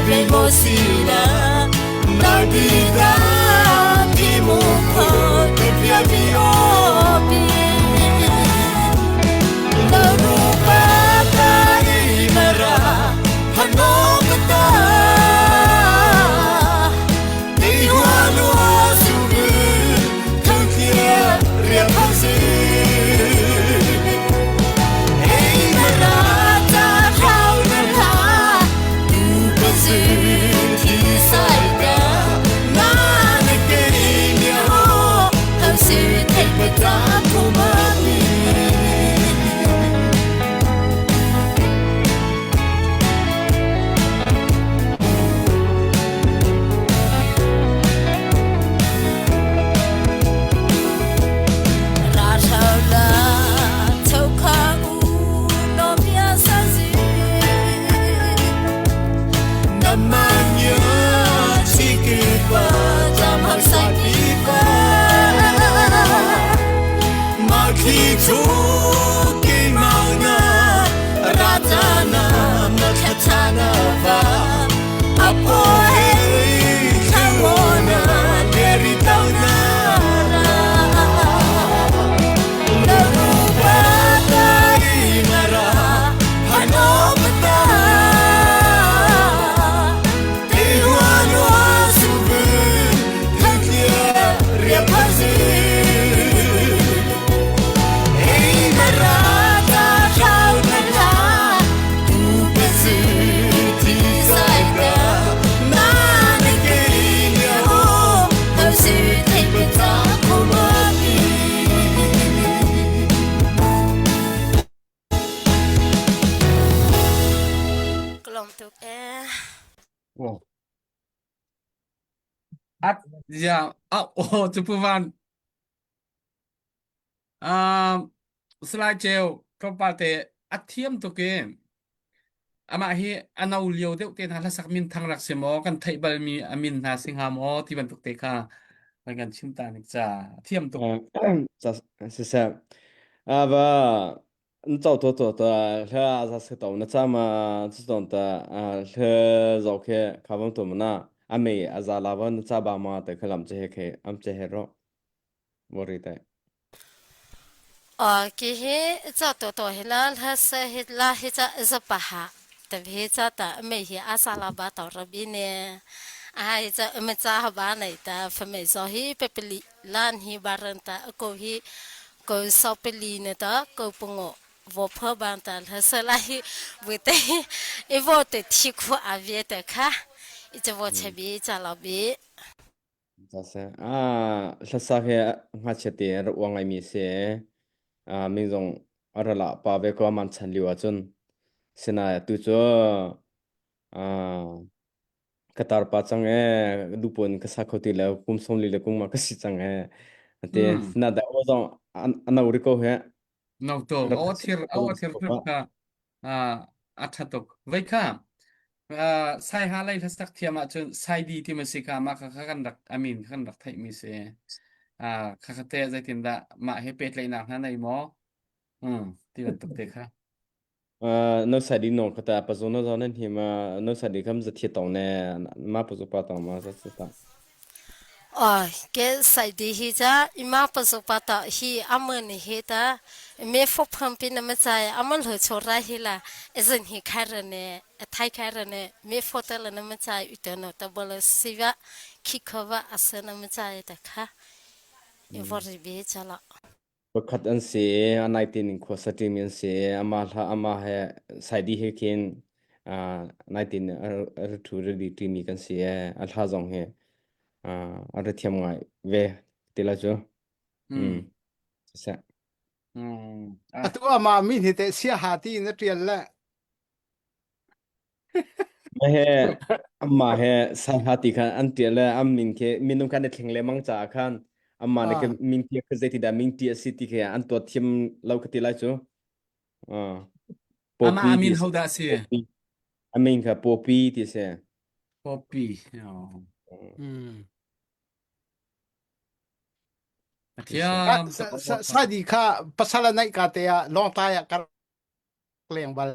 Pe mo sila Nabida Pi mo ko Te pia pi o pi Narupa ta imara Hanopata Ti hua lua su Thang thia ria phang si Wow. At ya ah oh cu pu van um Salai Ceu tlawmpal te a thiam tuk i amah hi a no lio deuh te hna hlasak min thang rak si maw kan theih balmi a min hna si hnga maw ti bantuk te kha kan kan chim ta nik ca a thiam tuk. Siseh ava n chau to to ta hla za se to na cha ma chu ton ta hla zo khe kha bam to na a mei a za la ba na cha ba ma te khalam che he khe am che he ro bori te Ki hi ca to to hi la hla se hi la hi ca za pa ha te hi ca ta me hi a sa la ba to rabi ne a hi ca me ca ha ba nei ta fa me zo hi pe peli lan hi baran ta ko hi ko so peli ne ta ko pungo vo pho bang ta hla se la hi bu te i vo te thi khu a ve te kha i cha vo che bi cha lo bi Saseh. Ah, hlasak hi ngakchia te rak uang ngaimi si. Ah, mi zong a ra lah pa ve ko man chan lio ahcun. Sinain atu cu ah, ka tar pa cang ee, du pun ka sa kho ti lo, kum 40 le kum ma ka si cang ee. Ati, Hmm. na da aw zong an ano ri ko he. No to Rak aw thir aw thir hrip kha a ṭha tuk. Voi kha Saiha lei hlasak thiam ahcun Saidi ti ma si kha mah kha kha kan rak amin kan rak theihmi si. Kha kha te zeitindah mah he pehtlaihnak hna nei maw? Um, ti bantuk te kha. No sadi no kata pazo no zon hi ma no sadi kam za thi tong ne ma pazo pa tong ma za ta. Oi, ke sai di hi cha ima pasuk pa ta hi amun hi ta me fo pham pin na ma chai amun ho chora hi la ezin hi khar ne thai khar ne me fo ta la na ma chai ute no ta bol siwa khi khowa asa na ma chai ta kha e vor bi chala Pakhat an si a nai tin in khua sa ṭimi an si ama hla ama he saidi he khin nai tin a ra ṭhu ra di ṭimi kan si e a hla zong hi a ra thiam ngai ve ti la cu mm siseh Atu ama mi hi te sia ha ti na ṭial le Mah he amah he sangha ti khan an ṭial le an min khi minung khan i thleng lengmang caah khan amah nih Ah. min tia kha zeiti dah min tia a si ti khi an tuah thiam lo ka ti lai cu. Ah. Amah Popi a ti min a si. hodah a si? Popi. A min kha Popi ti a si. Popi. Oh. Hmm. A thiam tuk. Sadi kha pasal a naih ka te ah Lawngtlai ah ka leng bal.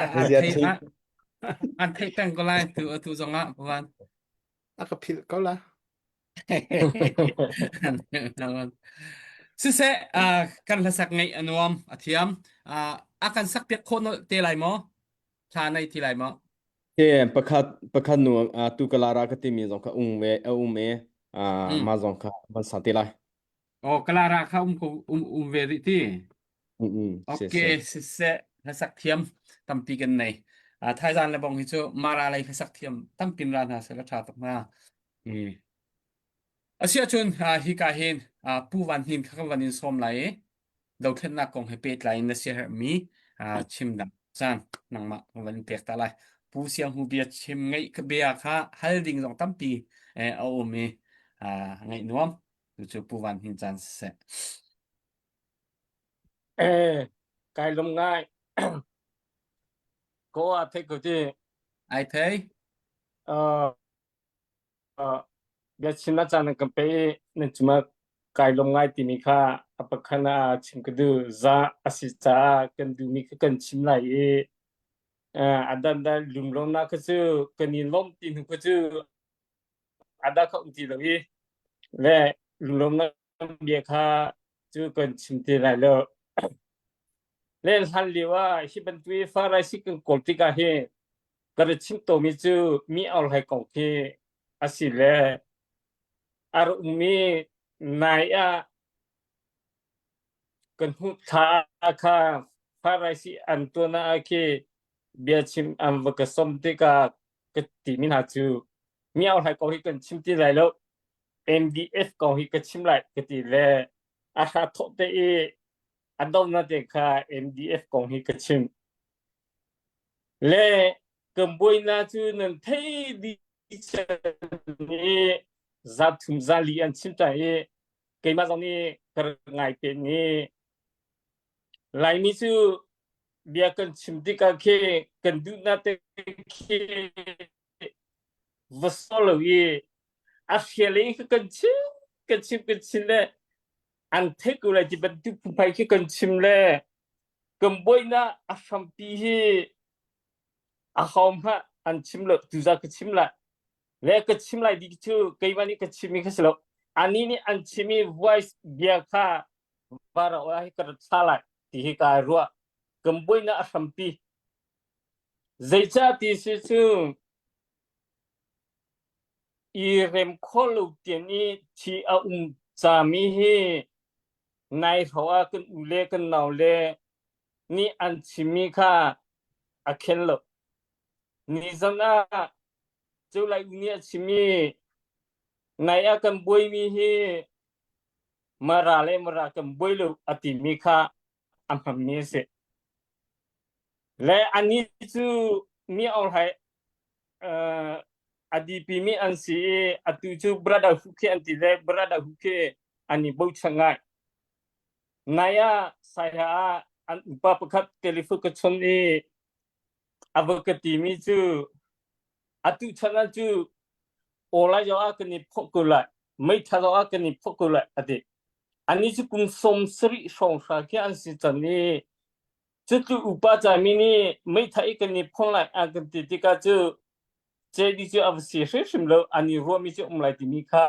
An Zia thei thei an theih peng ko lai tu atu zong ah Puan. A ka philh ko la. Siseh uh, kan hlasak ngaih a nuam a thiam uh, a kan sak piak khawh nolh te lai maw thla nei ti lai maw Ke pakhat pakhat nu uh, tu kalara ka timi zong kha um ve a um e uh, Mm. ma zong kha van sa te lai. Oh kalara kha um ko um um ve rih ti Mm mm se Ok, se. siseh hlasak thiam tampi kan nei. Uh, Thaizan le bong hi cu Mara lei hlasak thiam tampin ra hna seh la ṭha tuk hna. Mm. Asiahcun uh, hika hin uh, Pu Van Hnin kha kan van in sawm lai i dothlennak kong he pehtlai in na siaherhmi uh, chimnak caan nangmah kan van in pek ta lai. Pu Siang Hu bia chim ngaih ka bia kha hal ding zong tampi eh, a um i uh, ngaih nuam. Cucu Pu Van Hnin caan siseh. Eh, kai lom ngai. Ko a thei ko ti. Ai thei. Uh, uh, bia chim na caan kan pe i nan cuma kai lom ngai timi kha a pakhan ah chim ka du za a si caah kan duhmi kha kan chim lai i uh, a dan dan lunglawmnak kha cu kan i lawmh ti hnu kha cu a dah kha um ti lo i le lunglawmnak bia kha cu kan chim ti lai lo. Le hlan lio ah hi bantuk i Farasi kan kawl tikah hi ka ra chim tawmi cu mi orhlei kong khi a si le a ra ummi nai ah kan hmuh thla kha Farasi an tuan ah khi bia chim an va ka som tikah ka timi hna cu mi orhlei kong hi kan chim ti lai lo. MDF kong hi ka chim lai ka ti le a hra thawh te i a dohnak te kha MDF kong hi ka chim. Le kan buaina cu nan thei dih cang i za thum za li an chim ta i keimah zong nih ka rak ngai te ni Laimi cu bia kan chim tikah khi kan duhnak te khi va so lo i a hrial i kan chim kan chim kan chim le an theih ko lai ti bantuk phunphai khi kan chim le kan buaina a hrampi hi a ho hmah an chim lo tuza ka chim lai le ka chim lai di cu keimah nih ka chim mi kha si lo ani nih an chim i voice bia kha vara hi ka thla lai ti hi ka ruah kan buaina a hrampi Zeicah ti si cu i rem khawh lo tian i thi a um cami hi nai hro ah kan u le kan nau le nih an chimmi kha a khen lo. Nizan ah cu lai u nih a chimmi nai ah kan buaimi hi Mara le Mara kan buai lo a timi kha a hmanmi a si. Le anih cu mi orhlei uh, a dipimi an si i atu cu brother hu khi an ti le brother hu khi an i bochan ngai. Nai ah Saiha ah an upa pakhat telephone ka chon i a va ka timi cu atu chan ah cu awlai zong ah kan i phawh ko lai meithal zong ah kan i phawh ko lai a ti. Anih cu kum 70 hrawng hra khi an si cang i cutu upa cami nih meithal i kan i phawng lai an kan ti tikah cu JD cu a va si hrimhrim lo an i ruahmi cu um lai timi kha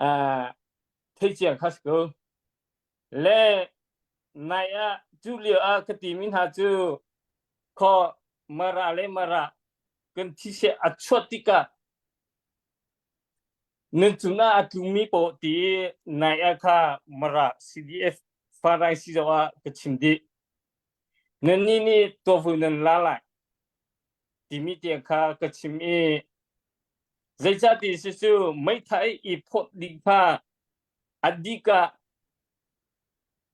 uh, thei ciang kha si ko. Le nai ah cu lio ah ka timi hna cu kho mara le mara kan thise a chuat tikah Nan cungah a tlungmi paoh ti nai ah kha Mara CDF Farai si zong ah ka chim dih. Nannih nih tuahvu nan la lai timi tiang kha ka chim i zeicahti si cu meithal i phawt dih kha a dih ah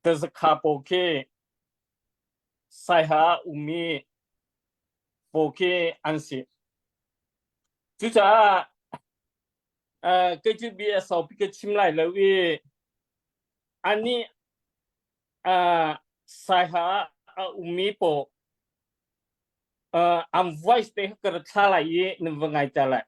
tazakha pawl khi Saiha ah ummi pawl khi an si. Cucaah uh, kei cu bia saupi ka chim lai lo i anih uh, saiha ah a ummi paw uh, am voice te ka ra thla lai i nan va ngai ta lai.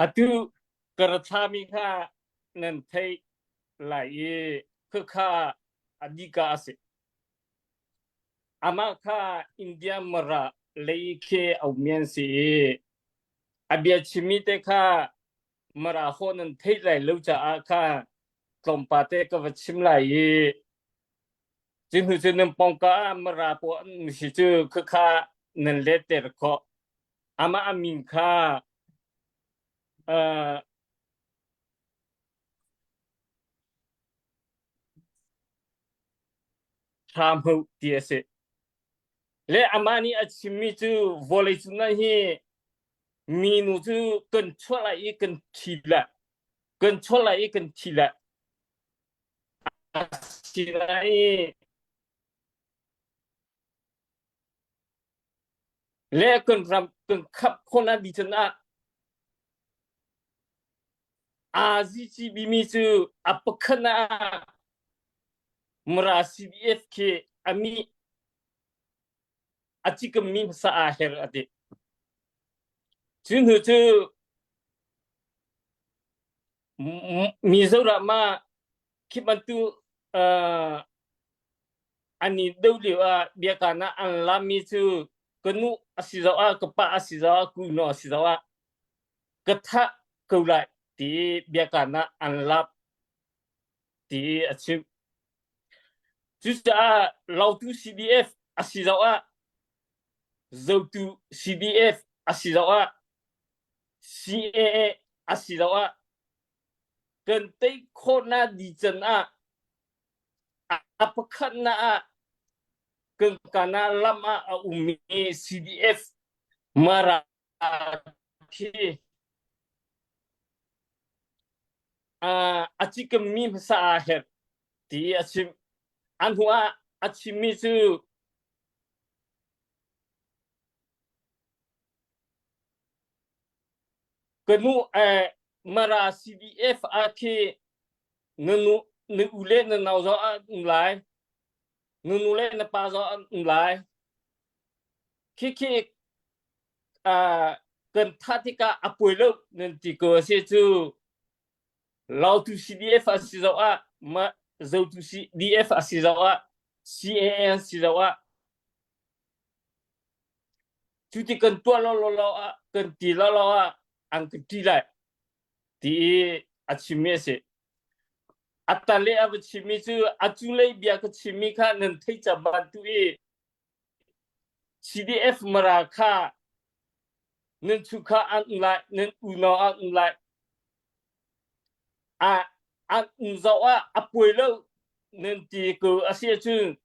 Atu ka ra thlami kha nan theih lai i khakha a dika a si. Amah kha India Mara lei khi a ummi an si i a bia chimmi te kha Mara haw nan theih lai lo caah kha tlawmpal te ka va chim lai i cu hnu cu nan pawngka ah Mara pawl an um si cu khakha nan let ter khawh. Amah a min kha uh, Thla Hmuh ti a si. Le amah nih a chimmi cu vawleicung ah hi minu cu kan chuah lai i kan thi lai. Kan chuah lai i kan thi lai. Asinain le kan ram kan khap khawh na dih cun ah AZC bimi cu a pakhat ah Mara CDF khi a mi a cikam mi hmasa aa her a ti. Cu hnu cu Mizoram ah khi bantuk uh, an i do lio ah biakaan ah an lammi cu ka nu a si zoh ah ka pa a si zoh ah ku no a si zoh ah ka thah ko lai ti biakaan ah an lap ti a chim. Cucaah Lautu CDF a si zoh ah Zotu CDF a si zoh ah CAA a si zoh ah kan tei khawhnak di can ah a pakhatnak ah kan kana lam ah a ummi CDF Mara khi a cikimmi hmasa aa herh ti a chim. An hnu ah a chimmi cu ka nu eh, Mara CDF ah khi na nu na u le na nau zong an um lai na nu le na pa zong an um lai khi khi uh, kan thah tikah a puai lo nan ti ko a si cu Lautu CDF a si zoh ah ma Zotu CDF a si zoh ah CAA a si zoh ah cu ti kan tuah lo lo lo ah kan ti lo lo ah an kan ti lai ti i a chimmi a si. A tale a va chimmi cu a cunglei bia ka chimmi kha nan theih cang bantuk i CDF Mara kha. Nan chungkhar an um lai, nan unau an um lai. A an um zoh ah a puai lo nan ti ko a si ahcun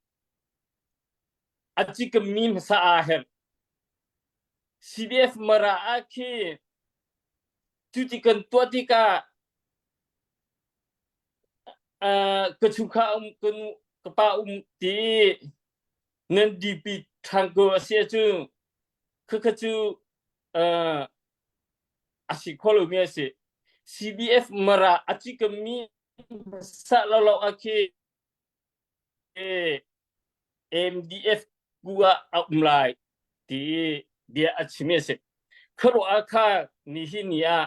a ci ka mi hmasa aa herh. CDF Mara ah khi cuti kan tuah tikah uh, ka chungkhar um ka nu ka pa um ti nan DP ṭhan ko a si ahcun khakha cu uh, a si kho lomi a si. CDF Mara a ci ka mi hmasa lo lo ah khi MDF ku ah a um lai ti bia a chim a si. Khuaruah ah kha nihin ni ah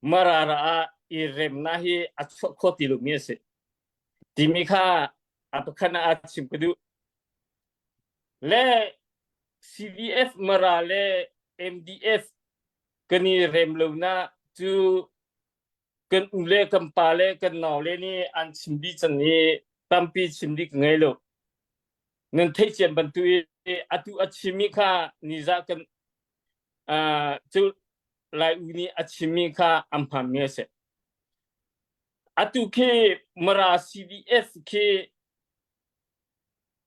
Marara ah i remnak hi a chuah kho ti lomi a si. Timi kha a pakhat ah a chim ka duh. Le CDF Mara le MDF kan i rem lonak cu kan u le kan pa le kan nau le nih an chim dih cang i tampi chim dih ka ngei lo. Nan theih cian bantuk i atu a chimmi kha nizah kan uh, cu Lai u nih a chimmi kha an hmanmi a si. Atu khi Mara CDF khi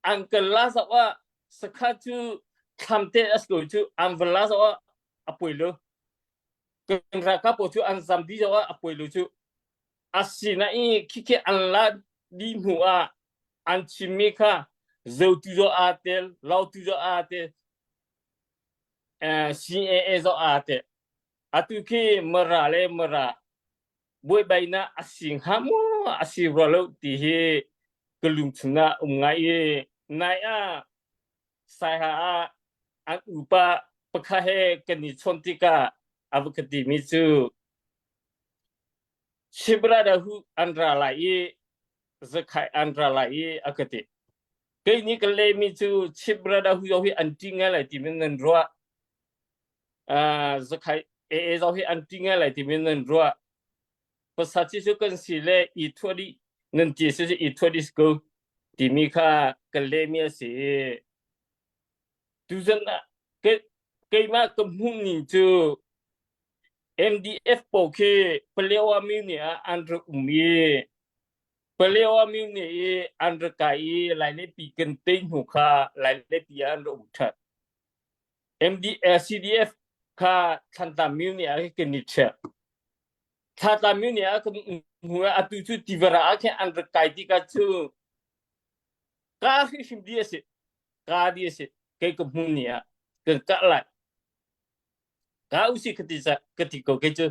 an kan la zoh ah sakha cu thlamte a si ko cu an van la zoh ah a poi lo. Kan ralkap pawl cu an zam dih zoh ah a poi lo cu. Asinain khikhi an la dih hnu ah an chimmi kha zotu zaw aa tel, lautu zaw aa tel, CAA zaw aa tel. Atu khi Mara le Mara buaibainak a si hnga maw a si rua lo ti hi ka lungchung ah um ngai i nai ah Saiha ah an upa pakhat he kan i chawn tikah a va ka timi cu Shibradahu an ra lai i zakhai an ra lai i a ka ti. Kei nih ka lehmi cu Shibradahu yo hi an ṭih ngai lai timi nan ruah. Uh, zakhai ee zo hi an ṭih ngai lai timi nan ruah. Pasaci cu kan si le i thuah dih nan ti si i thuah dih ko timi kha ka lehmi a si i tuzan ah keimah ka hmuh ning cu MDF pawl khi Palewa mi nih ah an rak um i Palewa mi nih i an rak kai i Lailepi kan tei hnu kha Lailepi ah an rak um ṭhan. MD, CDF kha Thlantlang mi nih ah kan i ṭhial. Thlatlang mi nih ah kan hmu atu cu tivara ah khin an rak kai tikah cu ka hrimhrim di a si. Ka di a si. Kei ka hmu ni ah kan kah lai. Ka usi ka ti ka ti ko kei cu.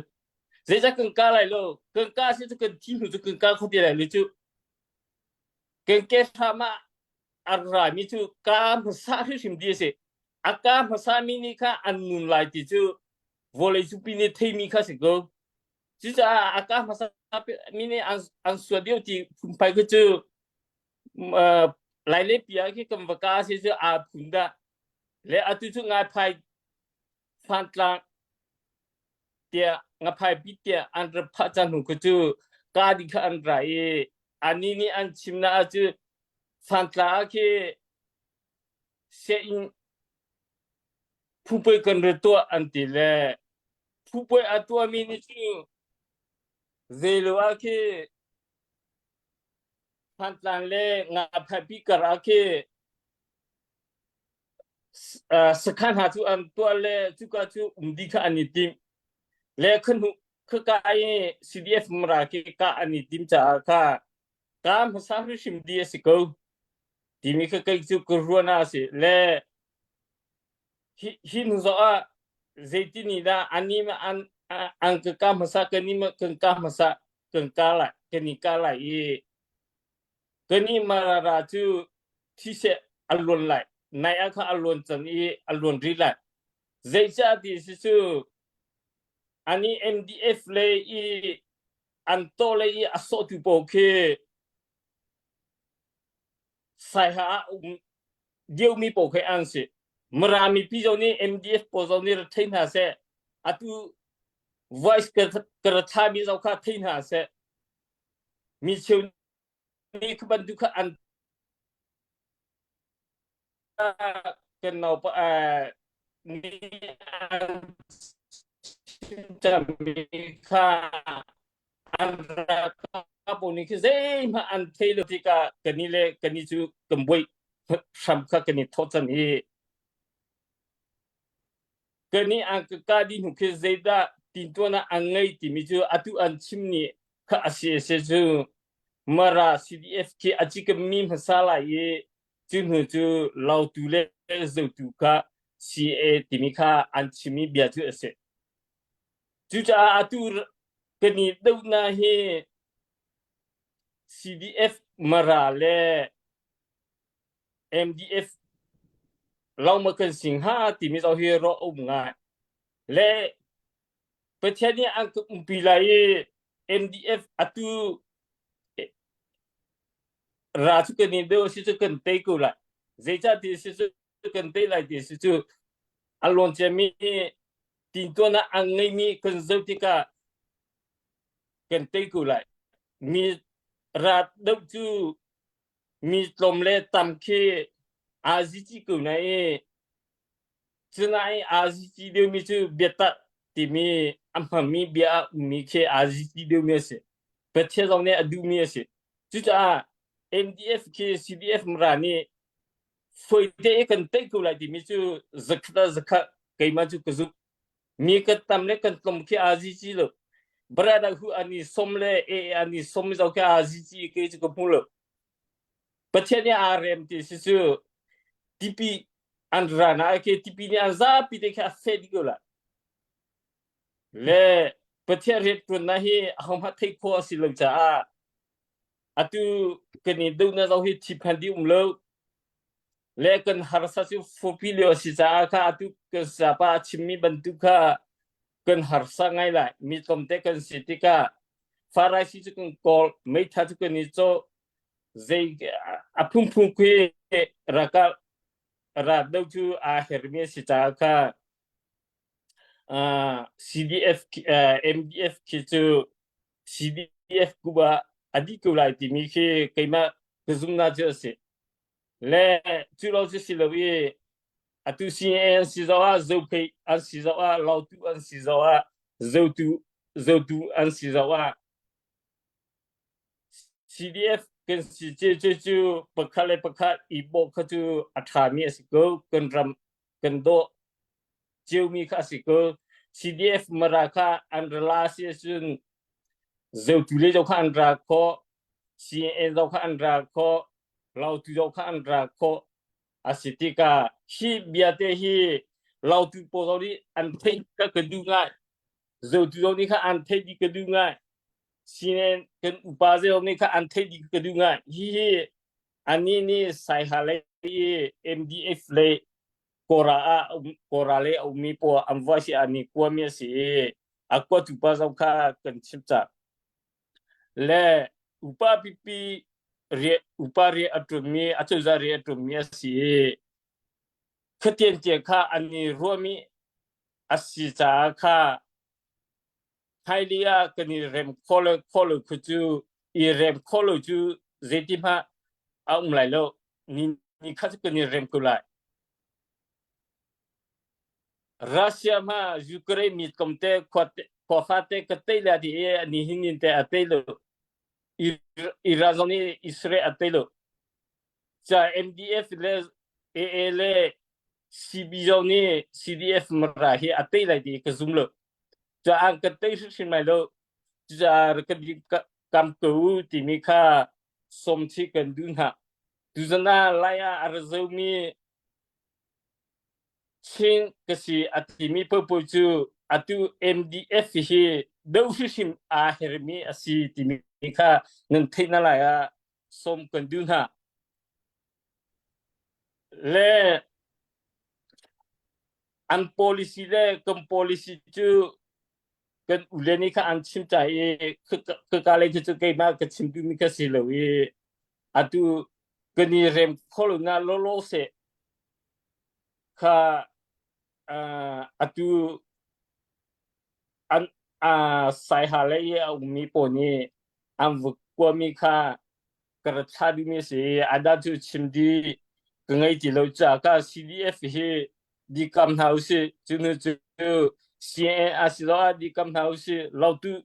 Zeicah kan ka lai lo? Kan ka si cu kan thi hnu cu kan ka kho ti lai lo cu. Kan ke hram ah a rami cu ka hmasa hrimhrim di a si. A ka hmasa mi nih kha an nun lai ti cu vawlei cupi nih theimi kha si ko. Cucaah a ka hmasa mi nih an, an sual deuh ti phunphai kha cu uh, Lailepi ah khi kan va ka si cu aa phun dah. Le atu cu ngaiphai fantlang tiah ngaphai bit tiah an ra phah cang hnu khu cu ka ding kha an ra i ani nih an chimnak ah cu fantlang ah khi seh-inn phupuai kan ra tuah an ti le phupuai a tuahmi nih cu zeilo ah khi Thantlang le Ngaphaipi kar ah khi sakhan hna cu an tuah le cuka cu um dih kha an i tim le khanu khaka i CDF Mara khi ka an i tim caah kha ka hmasa hrimhrim di a si ko timi kha kei cu ka ruahnak a si le hi hi hnu zoh ah zeiti ni dah ani ma an an ka ka hmasa kan ni ma kan ka hmasa kan ka lai kan i ka lai i kan i marara cu thi seh a luan lai nai ah kha a luan cang i a luan rih lai zeicah ti si cu ani MDF le i an to le i a sawhtu pawl khi saiha ah um diomi pawl khi an si. Mara mipi zong nih MDF pawl zong nih ra thei hna seh. Atu voice ka ka ra thlami zong kha thei hna seh. Mi cheu nih kha bantuk kha an kan nau pa. Nih an chimmi kha an ralkap pawl nih khi zeihmanh an thei lo tikah kan i le kan i cu kan buai hram kha kan i thawh cang i kan i an ka dih hnu khi zeidah tintuan ah an ngei timi cu atu an chim ni kha a si a si cu Mara CDF khi a ci mi hmasa lai i cu hnu cu lautu le zotu kha CA timi kha an chimmi bia cu a si. Cucaah atu kan i dohnak hi CDF Mara le MDF lawngma kan si hnga timi zong hi ruah a um ngai. Le Pathian nih an ka umpi lai i MDF atu ra cu kan i deuh si cu kan tei ko lai. Zeicah ti si cu kan tei lai ti si cu a lawn ciami tintuan ah an ngeimi kan zoh tikah kan tei ko lai. Mi rat deuh cu mi tlawm le tam khi aa zici ko na i cunain aa zici deuhmi cu biatak timi a hmangmi bia a ummi khi aa zici deuhmi a si. Pathian zong nih a duhmi a si. Cucaah MDF khi CDF Mara nih Fuaite i kan tei ko lai timi cu zakhat ah zakhat keimah cu ka zumh. Mi kan tam le kan tlawm khi aa zici lo. Brother hu an i som le e an i som zo khi aa zici ke cu ka hmu lo. Pathian nih aa rem ti si cu tipi an ra na ke tipi nih an zapi te khi a feh dih ko lai. Le Pathian rianṭuannak hi ahohmanh theih khawh a si lo caah atu kan i duhnak zong hi thiphan dih um lo le kan harsa cu fupi lio a si caah kha atu kan sapa a chimmi bantuk kha kan harsa ngai lai mi tlawmte kan si tikah faraisi cu kan kawl meitha cu kan i cawh zei a phungphung khi ralkap rat do cu aa hermi a si caah kha CDF MDF khi cu CDF kuba a dih ko lai timi khi keimah ka zumnak cu a si. Le cu lo cu si lo i atu CNA an si zoh ah Zophei an si zoh ah Lautu an si zoh ah Zotu Zotu an si zoh ah CDF kan si cu cu cu pakhat le pakhat i bawh kha cu a ṭhami a si ko kan ram kan dawh ciomi kha a si ko. CDF Mara kha an ra la si ahcun zotu le zo kha an ra khawh, CNN zo kha an ra khawh, Lautu zo kha an ra khawh a si tikah hi bia te hi Lautu pawl zong nih an theih ka ka duh ngai. Zotu zong nih kha an theih dih ka duh ngai. CNN kan upa zong nih kha an theih dih ka duh ngai. Hihi anih nih Saiha lei i MDF lei Kawra ah Kawra lei a ummi pawl an voice hi an i kuami a si i a kuatu pa zong kha kan chimh cang. Le upa pipi rian upa rian a ṭuanmi a cozah rian a ṭuanmi a si i khatian tiang kha an i ruahmi a si caah kha hmailei ah kan i rem khawh lo khawh lo khu cu i rem khawh lo cu zeiti hmah a um lai lo ni ni kha cu kan i rem ko lai Russia hma Ukraine mi komte khua fate ka tei la ti i ni hin in te a tei lo Iran zong nih Israel a tei lo ca MDF le AA le CB zong nih CDF mara hi a tei lai ti ka zum lo Caah kan tei hrimhrim lai lo. Cucaah kan kam ko u timi kha sawm chih kan duh hna. Tuzan ah Lai ah a ra zomi Chin ka si a timi paohpaoh cu atu MDF hi do hrimhrim aa hermi a si timi kha nan theih na lai ah sawm kan duh hna. Le an policy le kan policy cu kan ule nih kha an chim ca i ka lei cu keimah ka chim duhmi ka si lo i atu kan i rem kho lo na lawlaw seh kha atu an saiha lei i a ummi pawl nih an va kuami kha ka rat thla dingmi a si i ada cu chim dih ka ngei ti lo caah ka CDF hi. dikam hna usih cu nu cu CNA a si zong ah dikam hna usih Lautu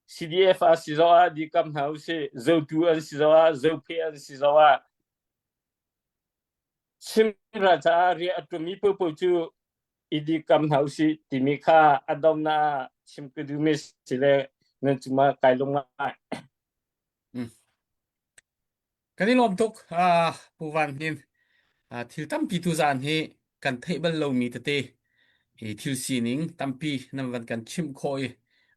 CDF a si zong ah dikam hna usih Zotu an si zong ah Zophe an si zong ah Chimra caah rian a ṭuanmi paohpaoh cu i dikam hna usih timi kha a donghnak ah chim ka duhmi si le nan cungah kai lung ngai. Kan i lawm tuk uh, Pu Van Hnin. Uh, thil tampi tu zan hi kan theih bal lomi tete hi thil sining tampi nan van kan chimh khawh i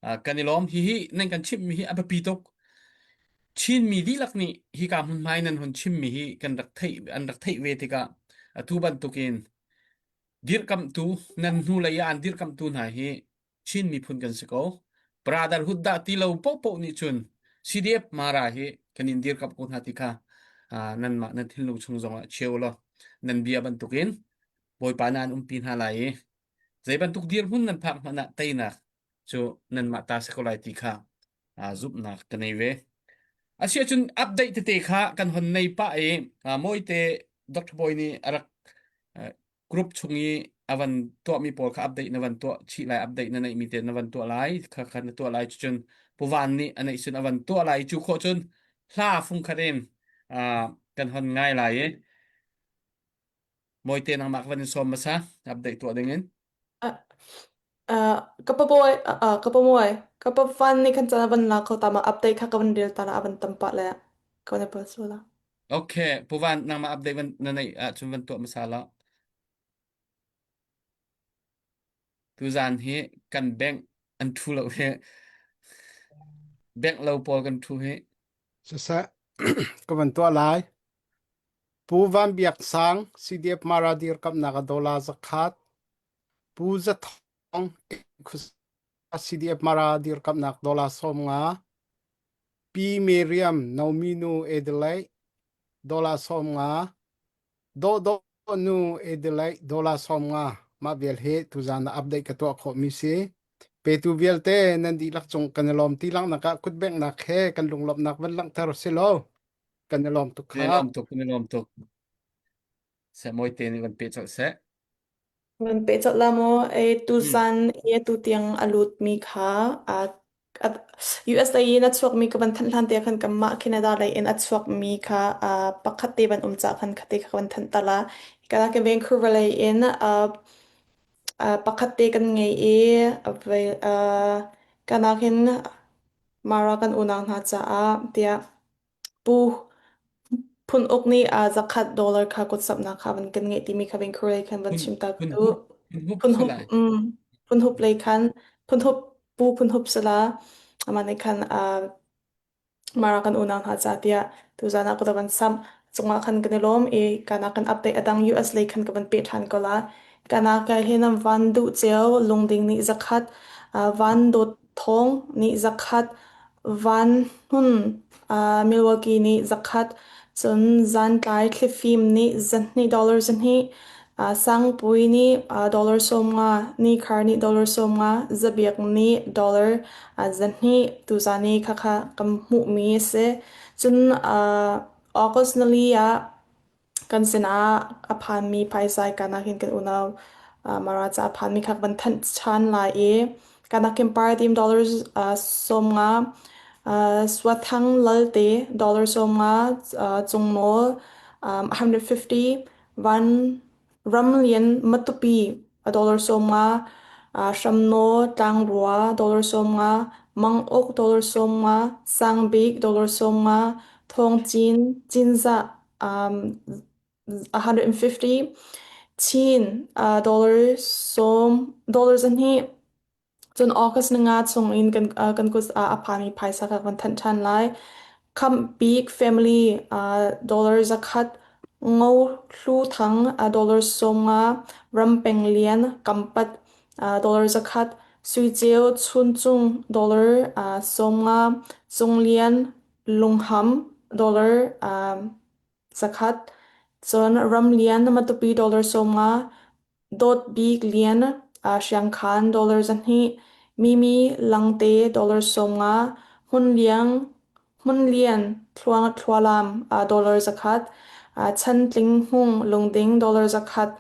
uh, kan i lawm. Hihi nan kan chimhmi hi a biapi tuk. Chinmi dihlak nih hika hmunhmai nan hun chimmi hi kan rak theih an rak theih ve tikah atu bantukin dirkamhtu nan hnulei ah an dirkamhtu hna hi Chin miphun kan si ko. Brotherhood dah ti lo paohpaoh nih cun CDF Mara hi kan in dirkamh ko hna ti kha nanmah nan thinlung chung zongah cheu law nan bia bantukin Bawipa nan umpi hna lai i zei bantuk dirhmun nan phak hmanh ah teinak cu nanmah ta si ko lai ti kha zumhnak ka nei ve. Asiahcun update tete kha kan hon nei pah i mawite Dr. Bawi nih a rak group chung i a van tuahmi pawl kha update na van tuah chih lai update na neihmi te na van tuah lai kha kha na tuah lai cucun puvan nih a neih cun a van tuah lai cu khawh cun hla fungkhat in kan hon ngai lai i mawite nangmah ka van in sawm hmasa update tuah ding in Ka pa bawi ka pa mawi ka pa van nih khan caan a van la kho ta ma update kha ka van rel ta la a van tam pah le ka van i post la. Okay, Puvan nangmah update van na neih ahcun van tuah hmasa la. Tuzaan hi kan bank an thu lo hi bank lo pawl kan thu hi. Siseh, ka van tuah lai. Pu Van Biak Sang, CDF Mara dirkamnak a dollar zakhat. Pu Za Thawng, CDF Mara dirkamnak dollar 50. Pi Miriam Nomi nu Adelaide dollar 50. Dawhdawh nu Adelaide dollar 50. Mah vial hi tuzaan ah update ka tuah khawhmi si. Petu vialte nan dihlak cung kan i lawm ti langhnak ah kutbengnak he kan lunglawmhnak van langhter si law kan i lawm tuk Kan i kha. lawm tuk, kan i lawm tuk. Seh mawite nih van peh colh seh. Van peh colh la maw? E Hmm. tuzan i atu tiang a lutmi kha a USA in a chuakmi ka van thanh hlan te khan kanmah Canada lei in a chuakmi kha pakhat te van um ca khan khate kha ka van thanh ta la. Kana ke Vancouver lei in pakhat te kan ngei i kana khin Mara kan unau hna caah tiah Pu Phun Uk nih zakhat dollar kha kutsamhnak kha van kan ngeih timi kha Vancouver lei khan van Phun chim ta ka phun duh. hup phun hup Phun Hup salai. mm, Phun Hup lei khan Phun Hup Pu Phun Hup sala amah nih khan Mara kan unau hna ca tiah tuzaan ah ka van samh cungah khan kan i lawm i kana kan update adang US lei khan ka van peh ṭhan ko la. Kana ka hin am van duh ceo lungding nih zakhat van dawt thawng nih zakhat Van Hmun Milwaukee nih zakhat, cun zantlai thlifim nih $2 zahnih, Sangpui nih dollar 50, Nikhar nih dollar 50, Zabiak nih dollar zahnih tuzaan i khakha kan hmuhmi a si. Cun August nili ah Kan sinah a phanmi phaisa kanak in kan unau Mara ca a phanmi kha kan thanh ṭhan lai i kanak in paradigm dollars 50 Swathang Lalte dollar 50 Cungnawl 150 Van Ramlian Matupi dollar 50 Hramnaw Tlangrua dollar 50 Manguk dollar 50 Sangbik dollar 50 Thawngcin Cinzah 150 Chin dollars sawm dollars a hnih cun August ninga chung in kan kan kut ah a phami phaisa kha kan thanh ṭhan lai. Khamhbik family dollar zakhat Ngo Hlu Thang dollar 50 Rampeng Lian Kampat dollar zakhat Sui Ceu Chuncung dollar 50 Cung Lian Lungham dollar zakhat, cun Ramlian Matupi dollar 50, Dawt Bik Lian Hriangkhan dollar 200, Mimi Langte dollar 50, Hmunliang Hmunlian Thlualam dollar zakhat, Chantling Hmung Lungding dollar zakhat,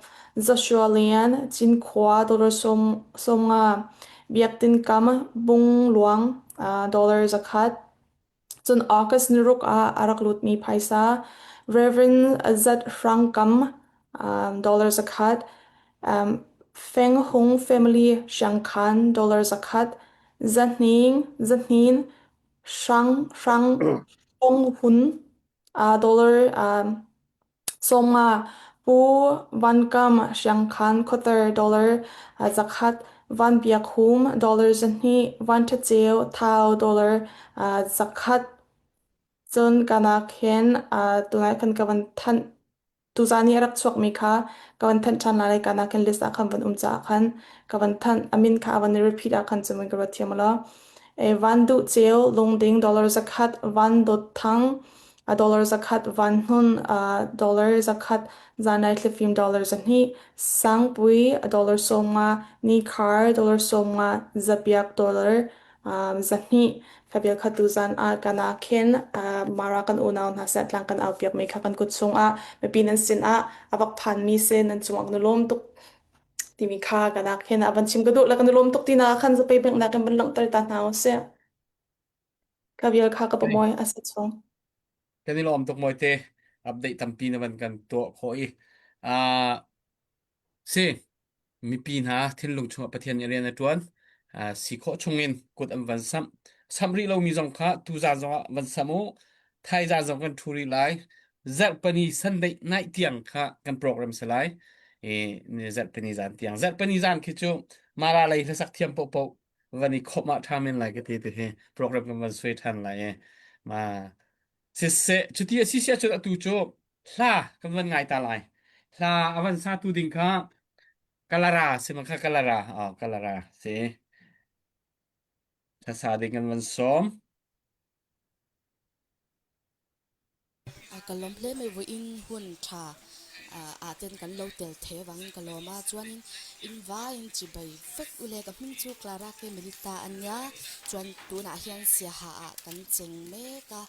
Joshua Lian, Cinkhua dollar 50, Biak Tin Kam, Bungluang dollar 100. Cun August niruk ah a rak lutmi phaisa Rev. Z Hrang Kam dollar 100, Feng Hung Family Siangkhan dollar 100, Zahning Zahnin Hrang Hrang Hong Hun dollar 50, Pu Van Kam Siangkhan Khuater dollar 100, Van Biak Hum dollar 200, Van Ṭha Ceu Thau dollar 100. Cun kanak hin tunai khan ka van thanh Tuzaan i a rak chuakmi kha ka van thanh ṭhan lai le ka nakin list ah khan van um caah khan ka van thanh. A min kha a van i repeat ah khan cun ka ruat thiam law. E, van duh ceu lungding dollar 100, van dawt thang a dollar 100, van hnun a dollar 100, zanlai thlifim dollar 200, sangpui a dollar 50, nikhar dollar 50, zapiak dollar 200 Khabil kha tuzan ah kan ah khin Mara kan unau hna sin tlang kan au piakmi kha kan kut chungah mipi nan sin ah a vak phanmi si nan cungah kan i lawm tuk timi kha kan ah khin a van chim ka duh le kan i lawm tuk tina khan zapei bengnak in van langhter ta hna usih. Khabil kha ka pamoy a si chung. Kan i lawm tuk mawite update tampi na van kan tuah khawh i uh, Si, mipi hna thinlung chungah Pathian nih rian a ṭuan. Uh, si khawh chungin kut an van samh. Samh rih lomi zong kha tuzaan zongah van samh u. Thaizaan zong kan ṭhu rih lai. Zarhpini Sunday night tiang kha kan program si lai. E, zarhpini zan tiang. Zarhpini zan khi cu Mara lei hlasak thiam paohpaoh van i khawmh ah ṭha men lai ka ti ti hi program kan van suai ṭhan lai e. Ma siseh cuti a si sia cun atu cu Hla kan van ngai ta lai. Hla a van satu ding kha Kalara si ma kha Kalara. Oh, Kalara si. Hla sa ding kan van sawm. Ka lawm hle mai vawiin hun tha ah ten kan lo tel the vangin ka lawm a chuanin in vaiin chibai vek ule ka hming chu Clara ke Melita ania chuan tunah hian Siaha ah kan cheng mek a.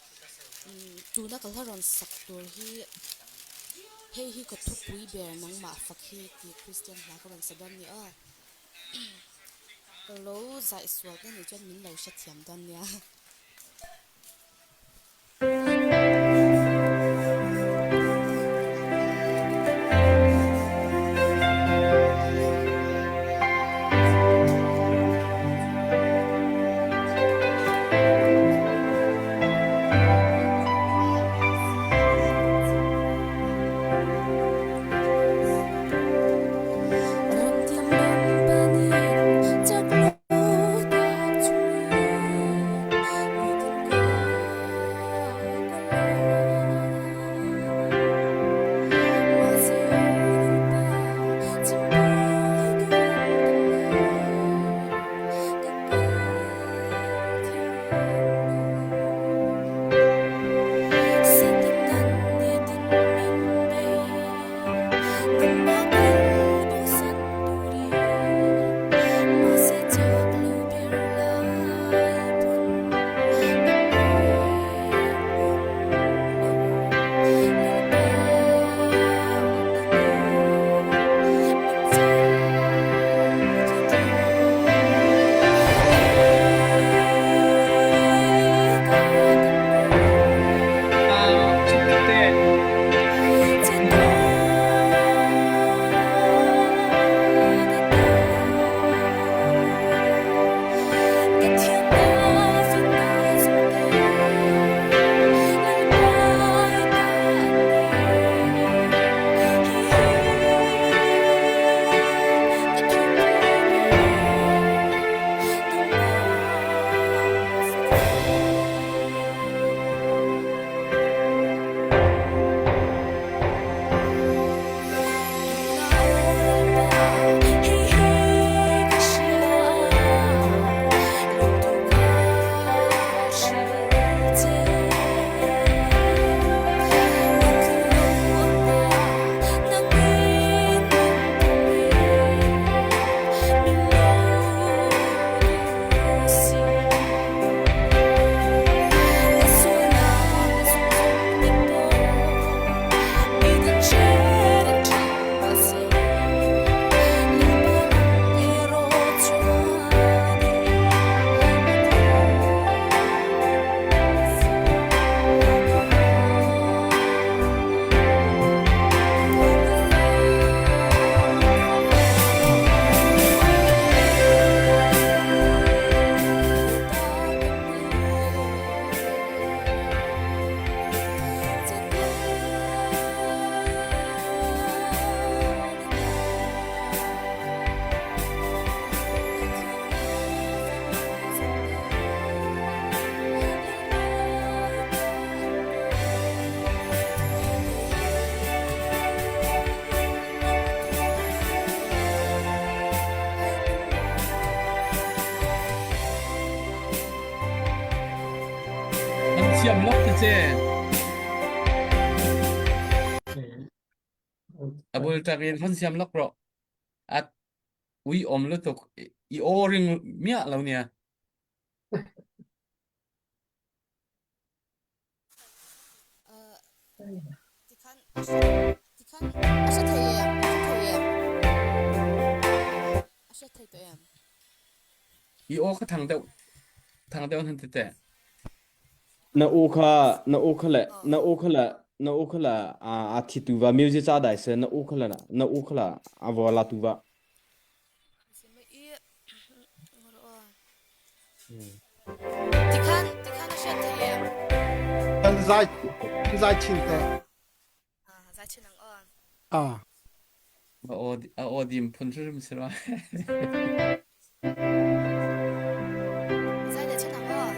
Tuna ka hla rawn sak tur hi hei hi ka thupui ber nangmah fak hi tih Kristian hla ka rawn sa dawn ni aw. Ka lo zaih sual te nih chuan min lo hrethiam dawn nia. siam lok te ce. A bul tak in hon siam lok ro. At ui om lu tuk i o ring mia lo nia. Tikhan tikhan a hre thei em? A hre thei em? A hre thei tawh em? I aw kha thang deuh thang deuh han ti teh. Na u kha na u kha le na u kha le na u kha le a a thi tu va music cha dai se na u kha le na u kha la a vo la tu va. Tikhan tikhan a hriat thei em? Kan zai kan zai chin te. Ah, zai chin ang aw. Ah. A aw a aw dim phun hrim si ra. Zai le chin ang aw.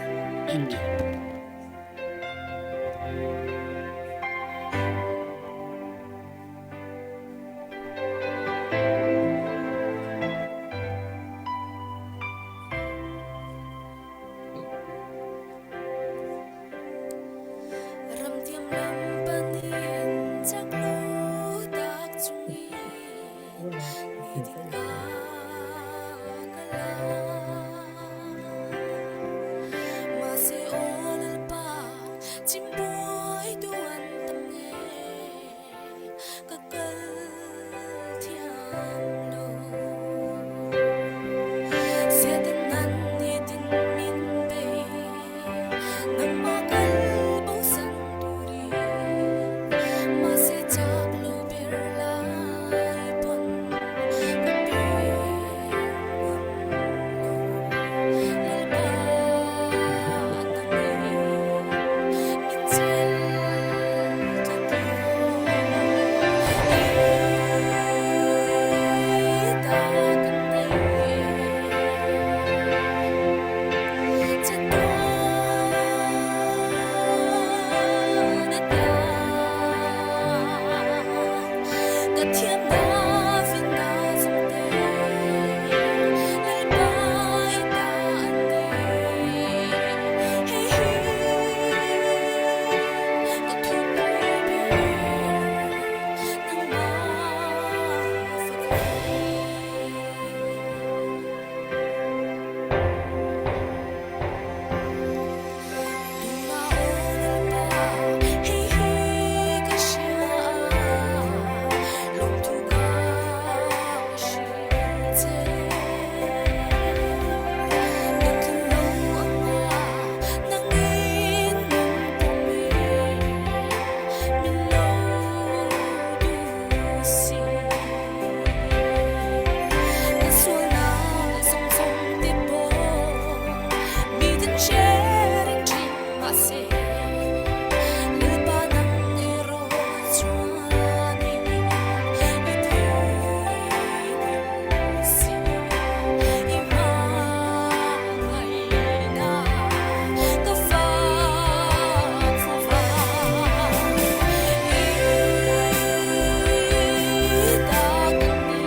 Ramtiam lam panin chaklo tak chungin nitin ka kala. Mahse aw Lalpa chimbuai tu an tam nge ka kal thiam lo. Siatin nan nitin min bei nangmah kal bosan turin mahse chak lo ber lai pon ka pe ngam lo. Lalpa nangin min cel tlat lo. I ta kan nei Ka thiam na fin na zungte Lalpa i ta an ni Hei hi ka thupui ber nangmah fak hi. Ka sualnak zongzong ti Mi sharing ṭhin mahse Lalpa nang i rawl chuan i i thei si i hmangaihnak ka fak fuvang i ta kan ni.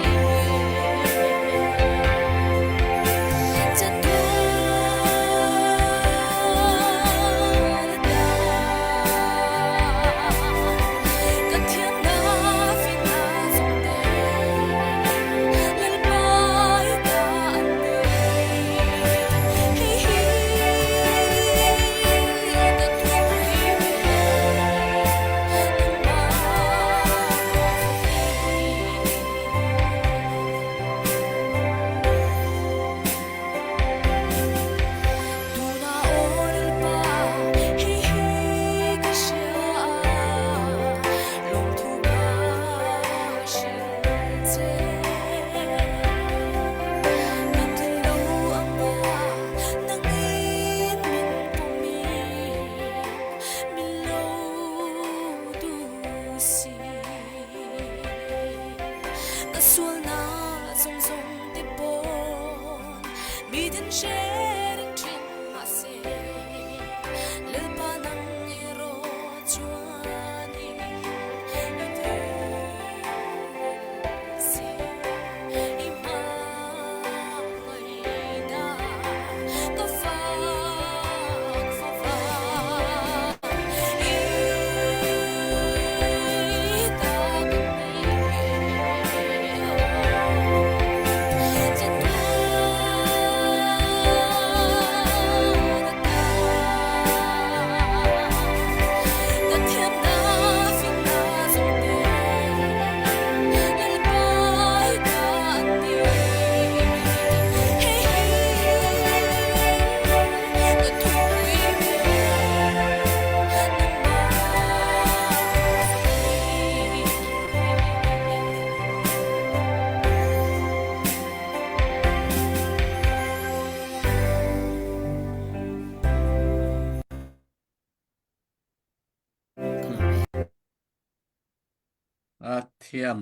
A thiam.